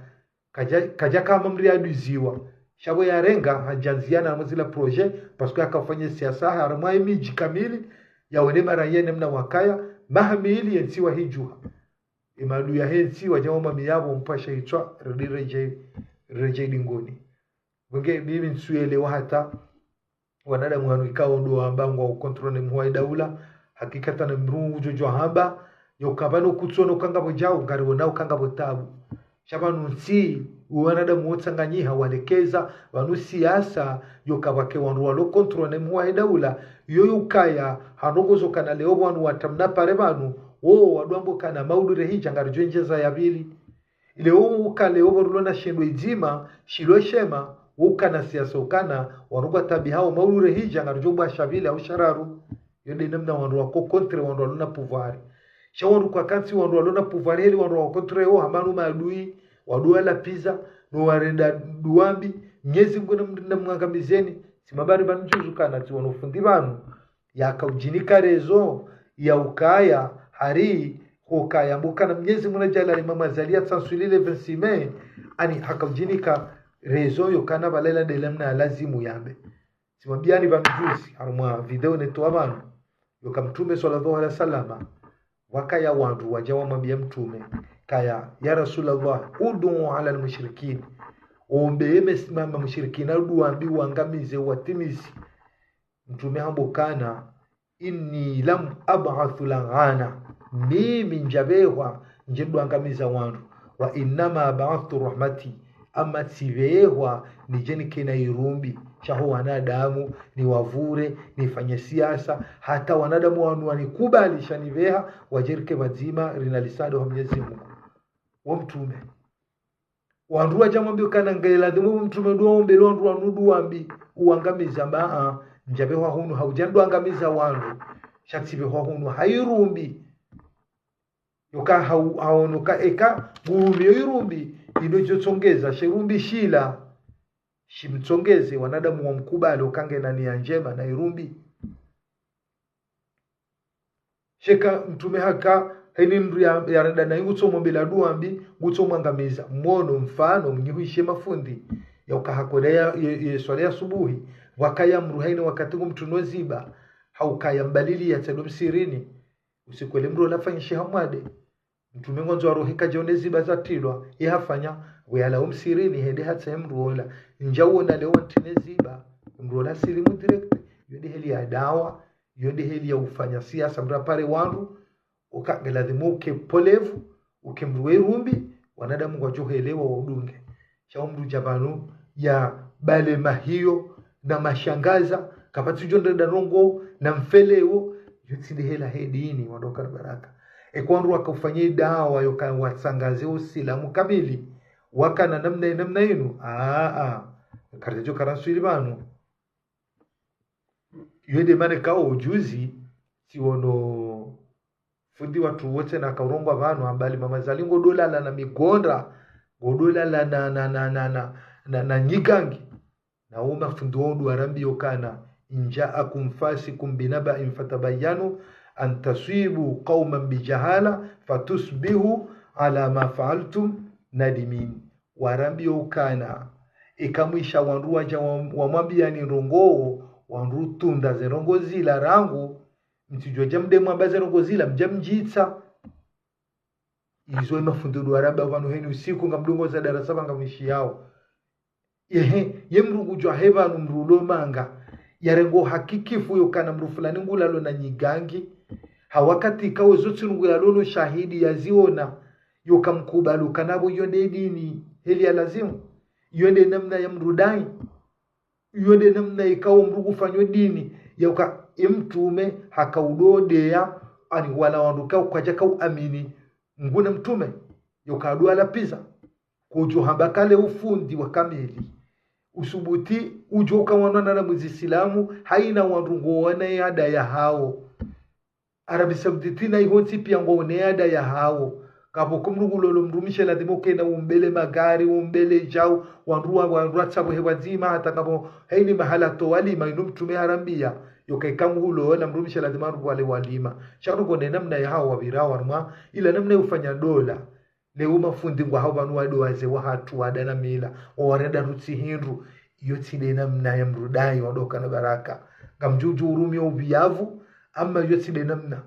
kadja, kadja kama mdru yaduziwa. Sha pvo yarenga, hadjandziyana na mwezila projet, parce que hakafanye siasa, harumwa ye midji kamili, yawone maraya ye namna wakaya, maha mili yentsi wahidjuha. Ye maadui yahe ntsi wadja wamwambiya pvo mpasha itswa, redi redjei, redjei dingoni. Pvenge mimi ntsuelewa hata, wanadamu wanu ikao ndo wamba ngwao contrôler mhuu wa idaula, hakikatan mdru udjo djuwa hamba, yoka pvanu kutsono ka ngapvo djau, ngariwonao ka ngapvo tabu. Sha pvanu ntsi, wanadamu wotsanganyiha walekeza, pvanu siasa, yoka pvwake wandru walo contre ne mhuu wahe daula, yo yukaya, ha ndrongoo zo kana leo pvanu watramna pare pvanu, wo wadjo amba ukana maudu rehidja ngaridjo endjeza ya pvili. Leo uka leo pvo rilo na shindru idzima, shilo shema, ukana siasa ukana, wandru ngwataabihao maudu rehidja ngaridjo bua sha pvili au sha raru. Yo nde namna wandru wako contre wandru walo na pouvoir. Sha wandru kwakantsi wandru walo na pouvoir heli wandru wako contre yo hama nu maadui, wandru wala pizza, no warenda dua mbi, Mnyezi Mngu namrinde namwangamizeni, tsi mabari pvanu djuzu kana tsi wono fundi pvanu. Yaka udjinika raison, ya ukaya, hari, hukaya, mbu kana Mnyezi Mngu na Jalali Mama Azali ya tsanswili le vingt-six mai, ani haka udjinika raison yo kana pvala ila nde namna ya lazimu yambe. Tsimwambiani pvanu djuzi, harumwa video netowa pvanu. Yoka Mtrume swallallahu alaihi wasallama, wakaya wandru wadja wamwambia Mtrume, kaya, ya Rasulallah, ud'u ala al-mushrikin. Ombe ye mesi-, ma-, ma mushrikin, dua mbi wangamize watimizi. Mtrume hamba ukana, inni lam ab'ath la'ana. Mimi ntsapvehwa ndje ndo angamiza wandru. Wa innama ba'athtu rahmati. Ama tsipvehwa nidje nikena irumbi. Sha ho wanadamu, niwavure, nifanye siasa. Hata wanadamu wanu wanikubali sha nipveha, wadje rike pvadzima, rina lisado ha Mnyezi Mngu. Wo Mtrume. Wandru wadja mwambia ukana ngela dhimwe Mtrume ndo ombe lo wandru wanu dua mbi, uwangamiza mba, a, ntsapvehwa hunu, haudja ndo angamiza wandru. Sha tsipvehwa hunu, ha irumbi. Yoka hau-, haono ka eka, ngurumio irumbi, ino djo tsongeza, she irumbi shila. Shimtsongeze, wanadamu wamkubali, uka ngena nia ndjema na irumbi. Sheka Mtrume haka, heni mndru ya, yarenda nayi ngutso mwombela dua mbi, ngutso mwangamiza. Mwono mfano, mnyihuishe mafundi. Ya uka hakola ya, ye, ye swala ya subuhi. Wakaya mndru haina wakati ngu mtruno ziba. Haukaya mbalili ya tsendo msirini. Usiku wele mndru ola fanyishe hamwade. Mtrume ngwandzo arohe kadjaone ziba zatrilwa, ye hafanya, weyala omsirini, hende hatsahe mndru ola. Ndja uona leo wantrine ziba, mndru ola silimu direct, yo nde heli ya dawa, yo nde heli ya ufanya siasa, mndru apare wandru, uka ngeladhimu uke polevu, uke mndru we irumbi, wanadamu ngwadjo helewa waudunge. Sha omndru dja pvanu ya bale mahiyo na mashangaza, kapvatsi djo ndrenda ndrongoo na mfelewo, yo tsi nde hela he dini, wandru waka na baraka. Eka wandru waka ufanye dawa yoka watsangaze usilamu kamili, wakana namna, namna inu, aa, aa, karidjo karanswili pvanu. Yo nde mana kao ujuzi, tsi wono fundi watru wontsi na kaurongwa pvanu, ambali Mama Azali ngodolala na migondra, ngodolala na, na, na, na, na, na, na nyigangi. Na wo mafundi wo ndo warambia ukana, إن جاءكم فاسق بنبأ فتبينوا أن تصيبوا قوما بجهالة فتصبحوا على ما فعلتم نادمين. Warambia ukana, eka mwisha wandru wadja wa-, wamwambiani ndrongoo, wandru tunda ze ndrongoo zila rangu, mtsidjo dja mde mwamba ze ndrongoo zila, mdja mdjitsa. Izo emafundi ndo warambia pvanu heni usiku ngamdungo za darasa pvanga mwishi yao. Yehe, ye mndru ngudjwa he pvanu mndru ulo manga. Yarengo hakikifu yokana mndru fulani ngulalo na nyigangi. Ha wakati kao zo tsi ngulalo no shahidi yaziona. Yoka mkubali ukana pvo yo nde dini, heli ya lazimu. Yo nde namna ya mndru dai. Yo nde namna ikao mndru ngufanyo dini, yauka emtrume haka udodeya, ani wala wandru kao kwadja kao amini, nguna mtrume, yauka aduwa la pizza, kudjo hamba kale ufundi wa kamili. Usubuti, udjo uka wanwana na mwizi silamu, haina wandru ngowona yada yahao. Arabie Saoudite na iho ntsi pia ngwaone yada yahao. Kapvo ko mndru ngulolo mdrumshe ladhima ukena umbele magari, umbele djau, wandru wa, wandru watsapvo he pvwadzima, hata kapvo haini mahala to walima, inu mtrume harambia, yoka ika nguhulola mdrumshe ladhima arupvwale walima. Sha ruko ne namna yahao wapvirao harumwa, ila namna yufanya dola. Leo mafundi ngwahao pvanu wado wazee wahatru wada na mila, wawarenda rutsi hindru, iyo tsi nde namna ya mndru dai wado kana baraka. Ngamdjudju urumia upviyavu, ama iyo tsi nde namna.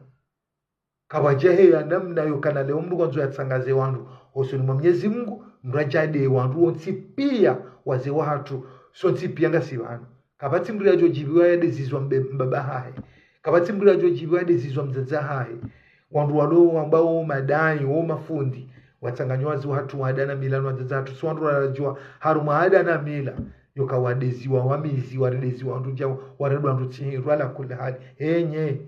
Kapvadjaheya namna yokana leo mndru ngwandzo yatsangaze wandru. Hosoni mwa Mnyezi Mungu, mndru adjade wandru wontsi pia wazee wahatru, sontsi pia ngasi pvanu. Kapvatsi mndru yadjo djibiwa yade zizwa mbe-, mbaba hahe. Kapvatsi mndru yadjo djibiwa yade zizwa mdzadze hahe. Wandru walo wambao madai, wo mafundi. Watsanganya wazee wahatru wa ada na mila no wadzadze wahatru, si wandru waradjuwa harumwa ada na mila. Yoka wadeziwa wamizi, waredeziwa wandru djau, waredwa wandru tsihirwa, ala kulli hali. Enye,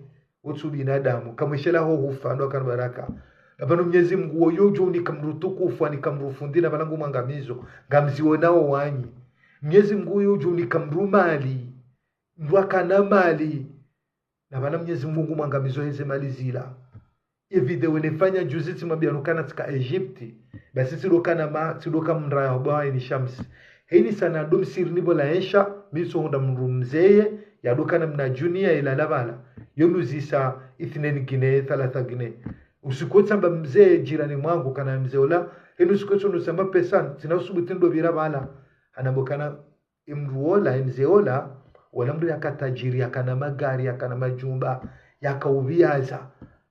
utsu binadamu, kamwishela ho hufa, ndo kana baraka. Na pvanu Mnyezi Mngu woyi udjo unika mdru tukufu, anika mdru fundi, na pvala ngu mwangamizo, ngamzionao wanyi. Mnyezi Mngu woyi udjo unika mdru mali, mdru akana mali, na pvala Mnyezi Mngu ngu mwangamizo heze mali zila. Ye video nefanya juzi tsimwambia nukana tsika Egypte, basi tsidokana ma, tsidoka mraya wa bwa ini shamsi. Heni sana ndo msiri ni bola ensha, mi tso hundra mdru mzeye, yadokana mna junior ilala pvala. Yo nuzisa ithneni gine, thalatha gine. Usiku wo tsamba mzeye jirani mwangu kana mze ola, heni usiku wo tso nusamba pesa, tsina usubuti ndo pvira pvala. Hanambo kana emdru ola, emze ola, wala mdru yaka tajiri, yakana magari, yakana majumba, yaka uviaza,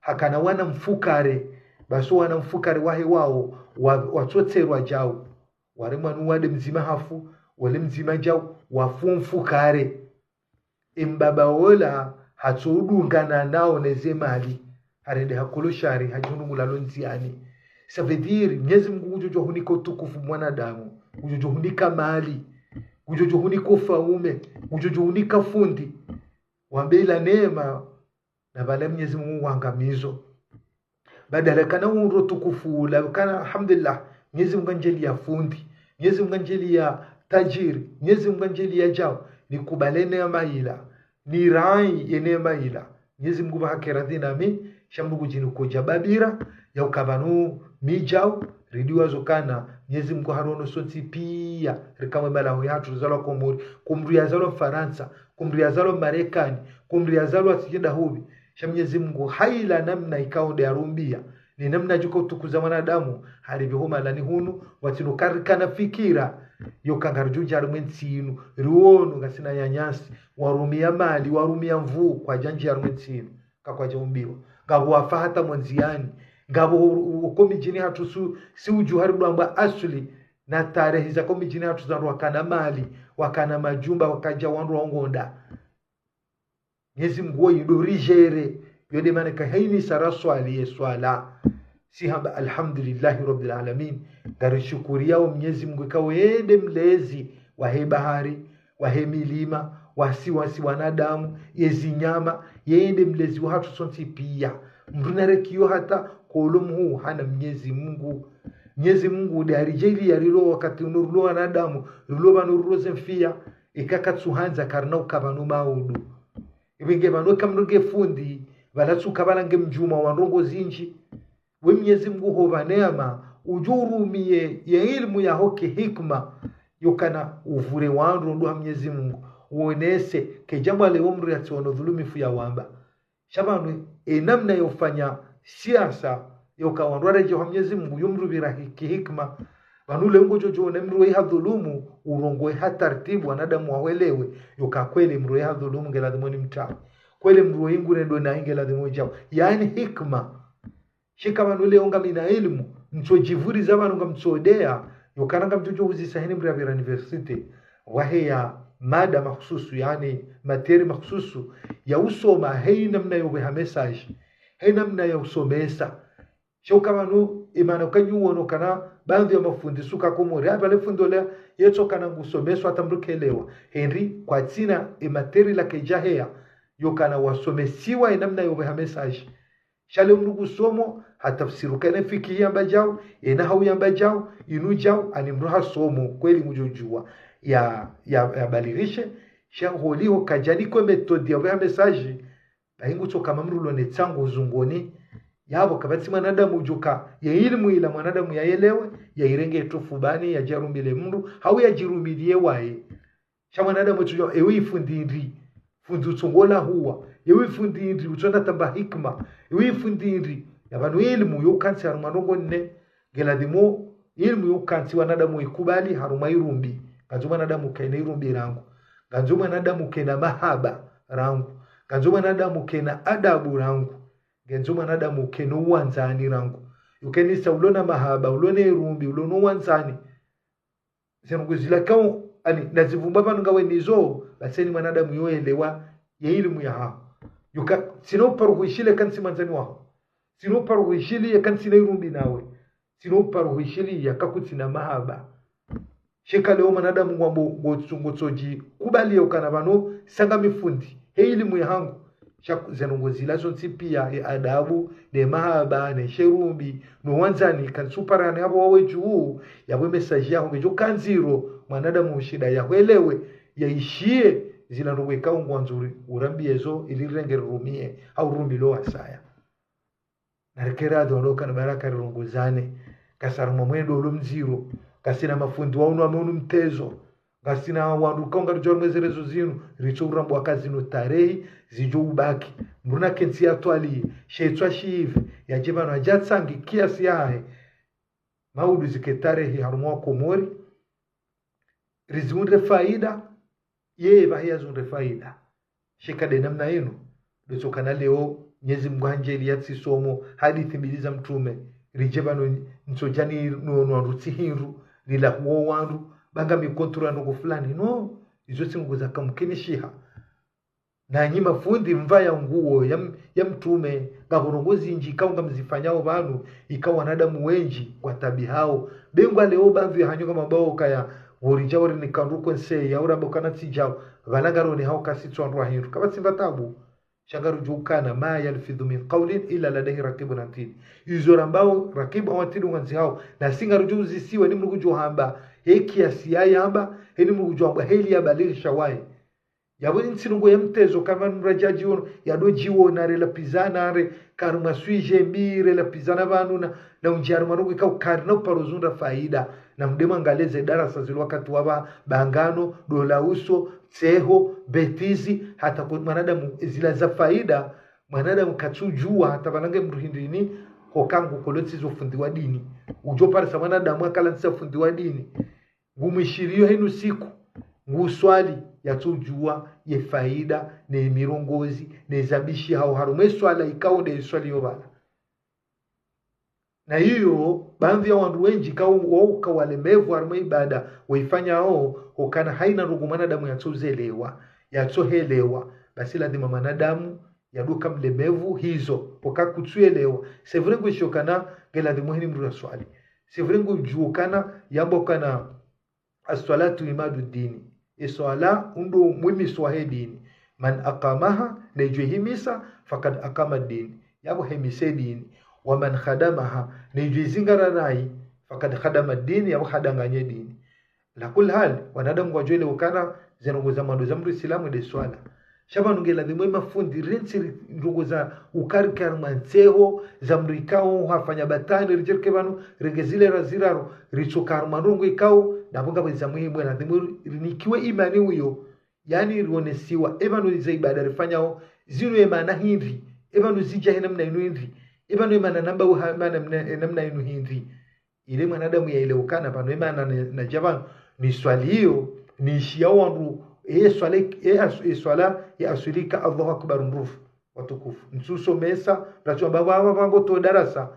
hakana wana mfukare, basi wana mfukare wahe wao, wa, watsotserwa djau. Ware mwanu wade mdzima hafu, wale mdzima djau, wafu mfukare. Embaba ola, hatso udungana nao neze mali. Harende hakolo shari, hadjihundru ngulalo ndziani. Ça veut dire, Mnyezi Mngu ngudjo djo hunika utukufu mwanadamu, ngudjo djo hunika mali, ngudjo djo hunika ufaume, ngudjo djo hunika fundi. Wambe ila neema, na pvala Mnyezi Mngu wangamizo. Badala kana undro tukufu ula, kana alhamdulillah, Mnyezi Mngu nganjeli ya fundi, Mnyezi Mngu nganjeli ya tajiri, Mnyezi Mngu nganjeli ya djau, nikubale neema ila, nirai ye neema ila. Mnyezi Mngu pvaha keradhi nami, sha Mngu djini kodja babira, ya uka pvanu mi djau, ridiwazo kana, Mnyezi Mngu harono sontsi pia, rikamwe malaho yahatru rizalwa Komori, kumdru yazalwa Mfarantsa, kumdru yazalwa Marekani, kumdru yazalwa tsikida huvi. Sha Mnyezi Mngu haila namna ikao nde arumbia, ni namna djuka utukuza mwanadamu, haribiho malani hunu, watsinu karikana fikira, yo kangaridjo dja harumwe ntsi inu, riwono ngasina nyanyasi, warumia mali, warumia nvuu, kwadja ndjia harumwe ntsi inu, kakwadja umbiwa. Ngapvo wafa hata mwandziani, ngapvo u-, u-, uko midjini hatru su, si udju hari dwamba asuli, na tarehi za ko midjini hatru za wandru wakana mali, wakana majumba, wakadja wandru wa ngonda. Mnyezi Mngu woyi ndo rijere, yo nde mana ka haini sara swali ye swala. Si hamba alhamdulillahi rabbil alamin. Ngarishukuriyao Mnyezi Mngu ikao yende mlezi wahe bahari, wahe milima, wasi, wasi wanadamu, ye zinyama, yende mlezi wahatru sontsi pia. Mdru narekiyo hata kolo mhuu hana Mnyezi Mngu. Mnyezi Mngu nde arijeli ya rilo wakati unu rilo wanadamu, rilo pvanu rilo zemfia, ika katsuhandza karina uka pvanu maudu. Iwe nge pvanu eka mdru nge fundi, pvala tsuka pvala nge mdjuma wa ndrongo zindji. We Mnyezi Mngu hopva neema, udjo urumiye ye ilmu yaho ki hikma, yo kana uvure wandru ndo ha Mnyezi Mngu, uonese, kedja mwale wo mdru yatsiono dhulumifu ya wamba. Sha pvanu, e namna yo ufanya siasa, yo ka wandru waredjee ha Mnyezi Mngu, yo mdru pvira hi-, ki hikma. Pvanu le ngodjo djo ne mdru we hadhulumu, urongoe ha tartibu, wanadamu wawelewe, yo ka kweli mdru we hadhulumu nge ladhimu ni mtawe. Kweli mdru we ingure ndo na inge ladhimu djau. Yaani hikma. Shika pvanu leo ngamina ilmu, ntsodjivuriza pvanu ngamtsodeya, yo kana ngamdjo djo uzisa heni mdru ya pvira université, waheya mada mahususu, yaani matière mahususu, ya usoma, heyi namna yo pveha message, heyi namna ya usomesa. Sha uka pvanu, imana uka nyuwono kana, baadhwi ya mafundi suka Komori, hapva le fundi ole, yetso kana ngusomeswa hata mdru kelewa. Henri, kwatsina, e matière la kedja heya, yo kana wasomesiwa, e namna yo pveha message. Sha le mdru kusomo, hatafsiri uka ene fikihi yamba djau, ena hau yamba djau, inu djau, ani mdru hasomo, kweli ngudjo djuwa. Ya, ya, ya balighishe, sha holiho kadjani ko méthode ya pveha message, bahi ngutso kama mdru lone tsango zungoni, yapvo kapvatsi mwanadamu udjuka, ye ilmu ila mwanadamu ya yelewe, ya irenge etufu bani, ya djarumile mdru, hau ya djirumiliye waye. Sha mwanadamu etsujo, ewe ifundi ndri, fundi utsongola huwa, ewe ifundi ndri, utsona tamba hikma, ewe ifundi ndri, ya pvanu ilmu yo ukantsi harumwa ndrongo nne, nge ladhimu ilmu yo ukantsi wanadamu ikubali harumwa irumbi, ngandzo mwanadamu kena irumbi rangu, ngandzo mwanadamu kena mahaba rangu, ngandzo mwanadamu kena adabu rangu, ngandzo mwanadamu kena uwandzani rangu. Ukenisa ulona mahaba, ulona irumbi, ulona uwandzani. Zinu nguzila kao, ani, nazivumba pvanu ngawe nizo, baseni mwanadamu yo elewa, ye ilmu ya haho. Yuka, tsina uparo huishile kantsi mwandzani waho. Tsina uparo huishile ye kantsi na irumbi nawe. Tsina uparo hwishiliya, kakutsina mahaba. Sha eka leo mwanadamu ngwambo ngotso-, ngotsodjikubaliya ukana pvanu sanga mi fundi, he ilimu yahangu. Sha zinu ngozila zontsi piya, ye adabu, ne mahaba, ne sherumbi, no wandzani, kantsu parane hapvo wawe dju, yapvo message yaho ngedjo ka ndziro, mwanadamu ushinda yahwelewe, yaishiye, zila ndrongoo ikao ngwandzo uri-, urambiye zo, ili rirenge rirumiye, hau rumilo wasaya. Nareke radhi walo kana baraka rirongozane. Ngasina harumwa mwendo ulo mdziro. Ngasina mafundi wa unu ame unu mtezo. Ngasina wandru kaunga ridjo harumwa ze réseaux zinu. Ritso urambwa ka zinu tarehi zidjo ubaki. Mdru nakentsi yatwaliye. Shetwa shive. Yadje pvanu yadje yatsange kiasi yahe. Maudu zike tarehi harumwa Komori. Rizihundre faida, yeye pvahe yazihundre faida. Sha eka nde namna inu, ndo tsokana leo, Mwenyezi Mungu handjeli yatsisomo, hadisi mbili za mtrume, ridje pvanu ntsodjani no, no wandru tsi hindru, lilahuwo wandru, banga mikontru ya ndrongoo fulani. No, izo tsi ndrongoo zakamkinishiha. Nanyi mafundi mvaya nguo ya m-, ya mtrume, ngapvo ndrongoo zindji ikao ngamzifanyao pvanu, ikao wanadamu wendji ngwatabihao. Be ngwa leo pvandru ya hanyu ngamambao kaya, pvo ridja wari ni kandru konse, ya uramba ukana tsidjao, pvala ngarone hao kasi tsi wandru wa hindru. Kapvatsi mba tabu, sha ngarudjuwa ukana, ما يلفظ من قول إلا لديه رقيب عتيد. Izo rambao, rakibu awatidu ngwandzihao, nasi ngarudjuwa uzisiwa, ni Mngu ngudjo hamba, he kiasi yayamba, he ni Mngu ngudjo hamba, he ili yabalighisha waye. Yapvo ntsi ndrongoo ya mtezo kama mdru yadjo djiona, yado djiona relapvizana re, harumwa sujet mbi relapvizana pvanu na, na undjia harumwa ndrongoo ikao karina uparo zihundra faida. Na mdeme angalie ze darasa zilo wakati wa pva, bangano, dola uso, tseho, bêtise, hata kwa mwanadamu zila za faida, mwanadamu katsudjuwa hata pvala nge mdru hindrini, hoka ngu kolo tsizo fundi wa dini. Udjo parisa mwanadamu akala ntsi ya fundi wa dini. Ngumwishiliyo henu siku, nguswali, yatsudjuwa ye faida, ne mirongozi, ne zabishihao harumwa ye swala ikao nde iswaliyo pvala. Na iyo, pvandru ya wandru wendji ikao wao ka walemevu harumwa ye ibada waifanyao, hukana haina ndrongoo mwanadamu yatsozelewa, yatsohelewa, basi lazima mwanadamu yaduka mlemevu hizo, hoka kutsuelewa. C'est vrai ngwishiyo ukana nge lazimu heni mdru yaswali. C'est vrai ngudjuwa ukana yamba ukana الصلاة عماد الدين. Ye swala ndo muhimiswa he dini. من أقامها, ne djo ihimisa, فقد أقام الدين. Yapvo hemise dini. ومن خدمها, ne djo izingara nayi, فقد خدم الدين, yapvo hadanganye dini. Ala kulli hali, wanadamu ngwadjo elewa ukana ze ndrongoo za mwando za mdru Isilamu nde swala. Sha pvanu nge lazimu ye mafundi rentsi ri-, ndrongoo za ukari kari mwa ntseho, za mdru ikao hafanya batwili, ridjereke pvanu, renge zile ra ziraru, ritsoka harumwa ndrongoo ikao, ndapvo ngapvo za muhimu, lazimu rinikiwe imani uyo. Yaani rionesiwa, e pvanu ze ibada rifanyao, zinu ye maana hindri, e pvanu zidja he namna inu hindri, e pvanu ye maana namba uha, maana mna-, namna inu hindri. Ile mwanadamu yaelewe ukana pvanu, e maana ne-, nadja pvanu, niswaliyo, nishiyao wandru, e swala, e as-, e swala, e aswili ka Allahu Akbar ndruvu, watukufu. Ntsusomesa, ratsu amba pvapvo pvangu to darasa,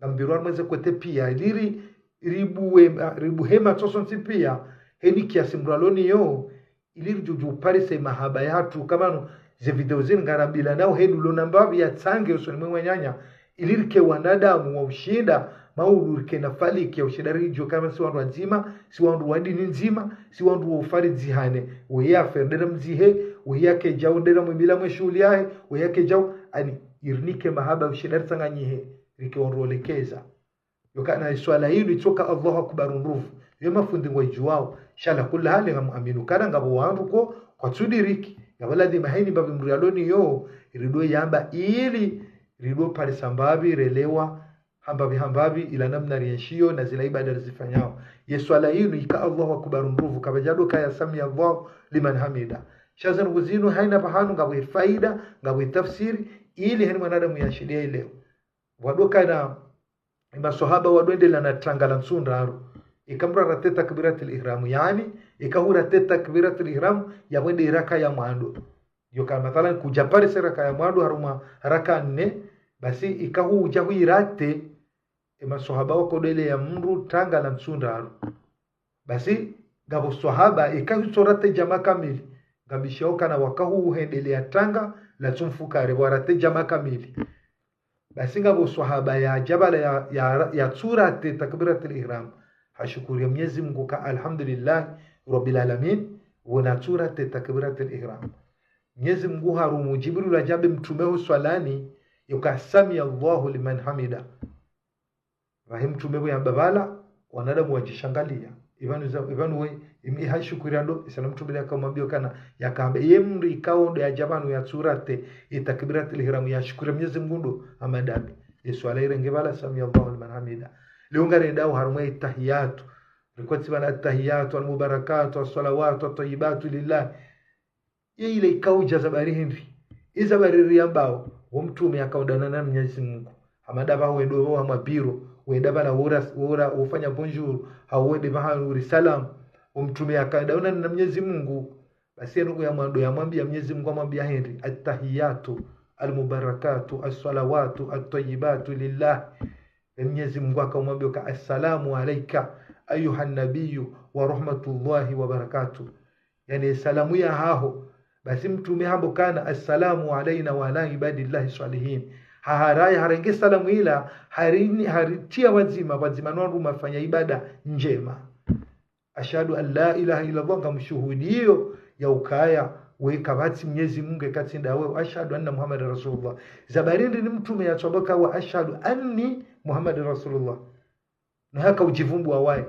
ngambirwa mweze kwete piya, ili ri-, ribuwe, ribuhe matso sontsi piya, heni kiasi mdru yalo nayo, ili ridjo djuwa uparisa ye mahaba yahatru, kamano ze video zinu ngarambilanao henu lona mbapvi yatsange usoni mwe mwananya, ili rike wanadamu wa ushinda, maudu rike na faliki ya ushinda ridjuwe ukana si wandru wadzima, si wandru wa dini ndzima, si wandru wa ufaridzihane, weye afe nde ra mdzihe, weye akedjao nde ra mwimila mwe shuhuli yahe, weye akedjao, ani, irinike mahaba ya ushinda ritsanganyihe, rike wandru olekeza. Yo kana ye swala inu itsoka Allahu Akbar ndruvu. Yo mafundi ngwaidjuwao. Sha ala kulli hali ngamuamini ukana ngapvo wandru ko kwatsudiriki. Ngapvo lazimu heni mbapvi mdru yalo nayo, irido yamba ili, irido parisa mbapvi, relewa, hambapvi hambapvi, ila namna rienshiyo, na zila ibada rizifanyao. Ye swala inu ika Allahu Akbar ndruvu, kapvadjado kaya سمع الله لمن حمده. Sha ze ndrongoo zinu haina pvahanu ngapvo ye faida, ngapvo ye tafsiri, ili heni mwanadamu yashinde yaelewe. Wado kana, e maswahaba wado endelea na tanga la ntsu ndraru. Ika mdru arate takbiratul ihram, yaani, ika hurate takbiratul ihram, yapvo nde raka ya mwando. Yo kana mathalan, kudja parisa raka ya mwando harumwa raka nne, basi ika hudja huirate, e maswahaba wakodelea mdru tanga la ntsu ndraru. Basi, ngapvo swahaba, ika hutsorate djama kamili, ngambishao ukana waka huhendelea tanga la ntsu mfukare, warate djama kamili. Basi ngapvo swahaba yadja pvala ya, ya, yatsurate takbiratul ihram. Hashukuriya Mnyezi Mungu ka alhamdulillahi rabbil alamin, pvo natsurate takbiratul ihram. Mnyezi Mungu harumu Jibril yadje yambe mtrume ho swalani, yoka sami Allahu liman hamida. Pvahe mtrume pvo yamba pvala, wanadamu wadjishangaliya. Ipvanu za, ipvanu we, im-, ihashukuriya ndo, isana mtrume yakamwambiya kana, yakamba, ye mndru ikao ndo yadja pvanu yatsurate, ye takbiratul ihram, yashukuriya Mnyezi Mungu ndo, hama ndapvi. Ye swala irenge pvala, sami Allahu liman hamida. Leo ngarendao harumwa ye tahiyatu. Rikotsi pvanu attahiyatu, almubarakatu, assalawatu, attayibatu lillah. Ye ile ikao udja za habari hindri. Iza habari riyambao, wo mtrume yakaonana na Mnyezi Mungu. Hama ndapvi wendo wo hamwa biro, wenda pvala wora, wora, wofanya bonjour, hau wende pvahanu uri salam. Wo mtrume yakaonana na Mnyezi Mungu. Basi ye ndrongoo ya mwando yamwambiya Mnyezi Mungu, amwambiya hindri, attahiyatu, almubarakatu, assalawatu, attayibatu lillah. Ye Mnyezi Mungu hakamwambiya ka, assalamu alayka, ayyuhan nabiyyu, wa rahmatullahi wa barakatuh. Yaani, salamu yahaho. Basi mtrume hamba kana, assalamu alayna wa ala ibadillahi salihin. Haharaya, harenge salamu ila, harini, haritiya pvadzima, pvadzima no wandru wafanya ibada ndjema. Ashhadu an la ilaha illallah, ngamshuhudiyo ya ukaya, we kapvatsi Mnyezi Mungu yeka tsi ndawe, ashhadu anna Muhammadan Rasulullah. Za habari hindri ni mtrume yatsamba ka wa ashhadu anni Muhammadan Rasulullah. Na haka udjivumbuwa waye.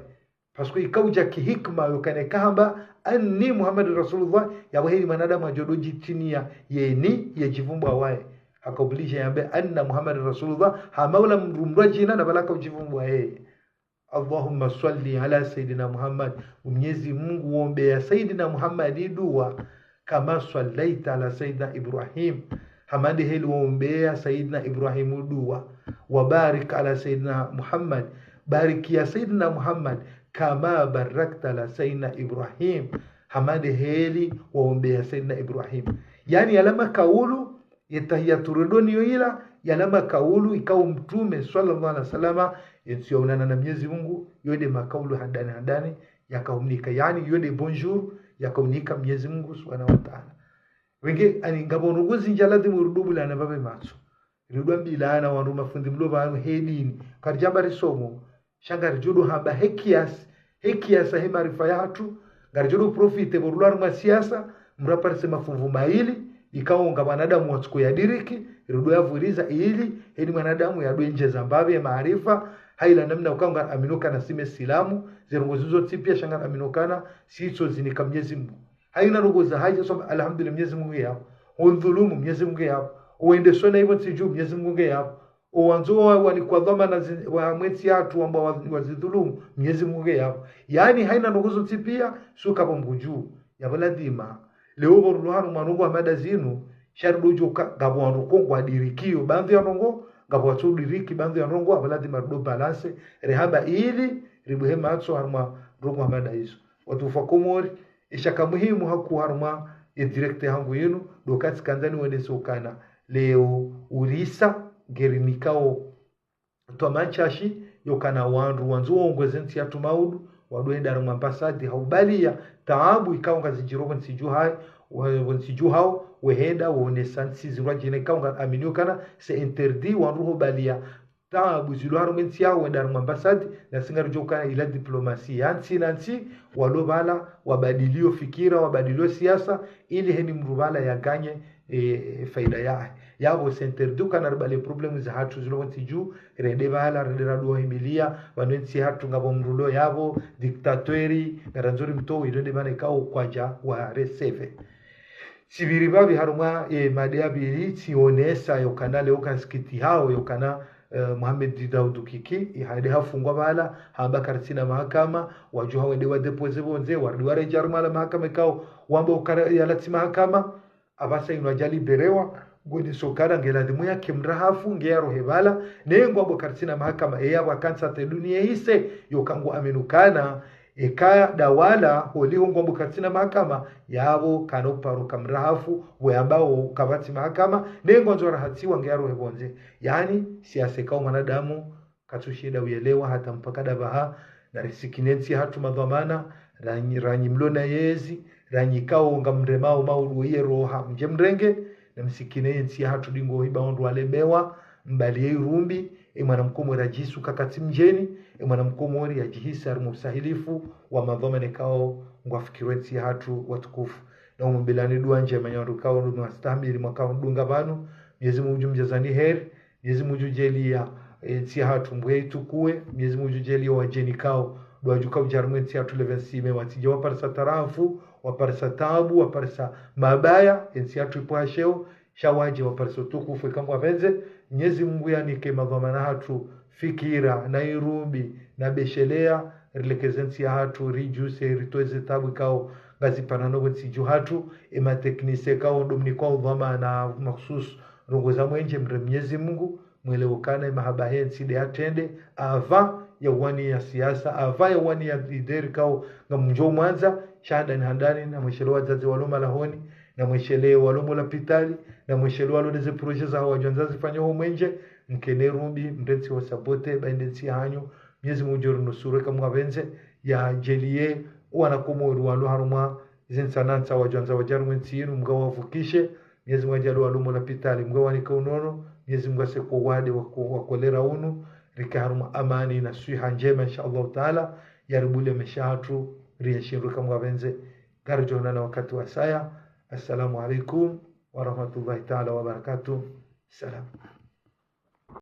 Parce que ikao udja kihikima yokana kahamba anni Muhammadan Rasulullah, yapvo heli mwanadamu yadjo ndo djitiniya yeni yedjivumbuwa waye. Haka obligé yambe anna Muhammadan Rasulullah, hama ula mndru mndru wa djina na pvala haka udjivumbuwa yeye. Allahumma swalli ala Sayyidina Muhammad. Mnyezi Mungu wombeya Sayyidina Muhammad duwa. Kama swallaita ala Sayyidina Ibrahim. Hama nde heli wombeya Sayyidina Ibrahim duwa. Wa barik ala Sayyidina Muhammad. Barikiya Sayyidina Muhammad. Kama barakta ala Sayyidina Ibrahim. Hama nde heli wombeya Sayyidina Ibrahim. Yaani yala makaulu, ye tahiyatu rendo niyo ila, yala makaulu ikao mtrume, swallallahu alayhi wasallam, yentsi yaonana na Mnyezi Mungu, yo nde makaulu handani handani, yakaumnika. Yaani, yo nde bonjour, yakaumnika Mnyezi Mungu, subhanahu wa ta'ala. Wenge, ani ngapvo ndrongoo zindji ladhimu rudubulana pvapve matso. Rudwambilana wandru mafundi mlo pvanu he dini. Karidjamba risomo, sha ngaridjo ndo hamba he kiasi, he kiasi he maarifa yahatru, ngaridjo ndo profité pvo rilo harumwa siasa, mndru aparise mafunvu mayili, ikao nga mwanadamu watsuko yadiriki, rido yavuriza ili, heni mwanadamu yado ndjeza mbapvi ye maarifa, ha ila namna ukao ngaraminio kana si mesilamu, ze ndrongoo zizo tsi piya sha ngaraminio kana, si itso zinika Mnyezi Mungu. Haina ndrongoo za haja soma, alhamdulillah, Mnyezi Mungu yapvo. Undhulumu, Mnyezi Mungu yapvo. Uwende sona ivo ntsi dju, Mnyezi Mungu yapvo. Owandzo wa, wanikwa dhwamana zi-, wa mwentsi yahatru wamba wa, wazidhulumu, Mnyezi Mungu yapvo. Yaani, haina ndrongoo zontsi piya, suka pvo Mngu dju. Yapvo ladhima. Leo pvo rilo harumwa ndrongoo hama nda zinu, sha rido djuwa ka, ngapvo wandru ko ngwadirikio, baadhwi ya ndrongoo, ngapvo watso diriki, baadhwi ya ndrongoo, yapvo ladhima rido balance, rehamba ili, ribuhe matso harumwa ndrongoo hama nda izo. Watukufu wa Komori, isha ka muhimu hakuu harumwa ye direct yahangu yinu, ndo ka tsikandza niwonese ukana leo urisa ngerinikao twamaa ntsashi, yokana wandru wandzo waongoze ntsi yahatru maudu, wado wenda harumwa ambassade ha ubaliya taabu ikao ngazidjiro pvo ntsi dju hayi, wa-, pvo ntsi dju hawo, wehenda, waonesa ntsi zindrwadjina ikao ngaraminio kana, c'est interdit, wandru ho ubaliya taabu zilo harumwa entsi yawo wenda harumwa ambassade, na si ngaridjo ukana ila diplomasi ya ntsi na ntsi, walo pvala, wabadilio fikira, wabadilio siasa, ili heni mndru pvala yaganye, e, faida yahe. Yapvo c'est interdit ukana ribale problème zahatru zilo pvo ntsi dju, rende pvala, rende rado wahimiliya, pvanu entsi yahatru ngapvo mndru lo yapvo, dictateur, ngarandzo rimtowe, rende pvanu ikao kwadja wa receve. Tsipviri pvapvi harumwa, e, mada ya pvili, tsionesa yokana leo ka nsikitihao yokana, e, Mohamed Daoud Kiki, e, hende hafungwa pvala, hamba karitsina mahakama, wadjuha wende wa déposer pvondze, warudi waredjeyi harumwa la mahakama ikao, wamba ukana yala tsi mahakama, apvasa inu hadja libérewa, ngwonesa ukana ngeladhimu yake mrahafu, nge yarohe pvala, ne ngwambo karitsina mahakama, e yapvo akantsa te duniya ise, yoka nguaminio ukana, eka dawala, holiho ngwambo karitsina mahakama, yapvo kana uparo ka mrahafu, pvo yambao kapvatsi mahakama, ne ngwandzo rahatsiwa nge yarohe pvondze. Yaani, siasa ikao mwanadamu, katsushinda uyelewa hata mpaka ndapvaha, na risikine ntsi yahatru madhwamana, ranyi, ranyi mlo na yezi, ranyi ikao ngamremao maudu ye roha, mdje mrenge, na msikine ntsi yahatru dingo hiba ondro walemewa, Mbali ye irumbi, e mwana mkomori yadjihisi uka katsi mdjeni, e mwana mkomori yadjihisi harimwa usahilifu wa madhwamana ikao ngwafikiriwo entsi yahatru watukufu. Na umombeani dua ndjema nyi wandru ikao ndo mwastahamili mwaka udunga pvanu, Mnyezi Mungu udjumdjazani heri, Mnyezi Mungu udjudjaaliya, e, ntsi yahatru Mngu yaitukuwe, Mnyezi Mungu udjudjaaliya wadjeni ikao ndo wadjuka udja harimwa entsi yahatru le vingt-six mai, watsidje waparisa tarafu, waparisa taabu, waparisa mabaya, entsi yahatru ipvwasheo, sha wadje waparisa utukufu eka Mngu apvendze. Mnyezi Mungu yanike madhwamana hatru fikira, na irumbi, na beshelea, rilekeze ntsi yahatru, ridjuse, ritowe ze taabu ikao ngazipanao pvo ntsi dju hatru, e mateknisia ikao ndo mnikwa udhwamana makhsusu ndrongoo za mwenje, mremee Mnyezi Mungu, mwelewe ukana e mahaba he ntsi nde yatrende, apva ya waniya siasa, apva ya waniya lideri ikao ngamdjo mwandza, sha handani handani, na mweshelee wadzadze walo malahoni, na mweshelee walo mo lapitali, na mweshelee walo neze projet zahawo wadjwandza zifanywe ho mwenje, mkene irumbi, mrentsi wa sabote, ba inde ntsi yahanyu, Mnyezi Mungu udjo rinusuru eka Mngu apvendze, yadjaaliye wana Komori walo harumwa zintsanantsa wadjwandza wadje harumwa entsi yinu, Mngu awavukishe, Mnyezi Mungu adjaaliye walo mo lapitali, Mngu awanike unono, Mnyezi Mungu aseke wade wako-, wa kolera unu, rike harumwa amani na swiha ndjema, insha Allahu Taala, yaribuliye maesha yahatru, rienshi ndro eka Mngu apvendze, ngaridjo onana wakati wasaya. Assalamu alaikum wa rahmatullahi taala wa barakatuh. Salam.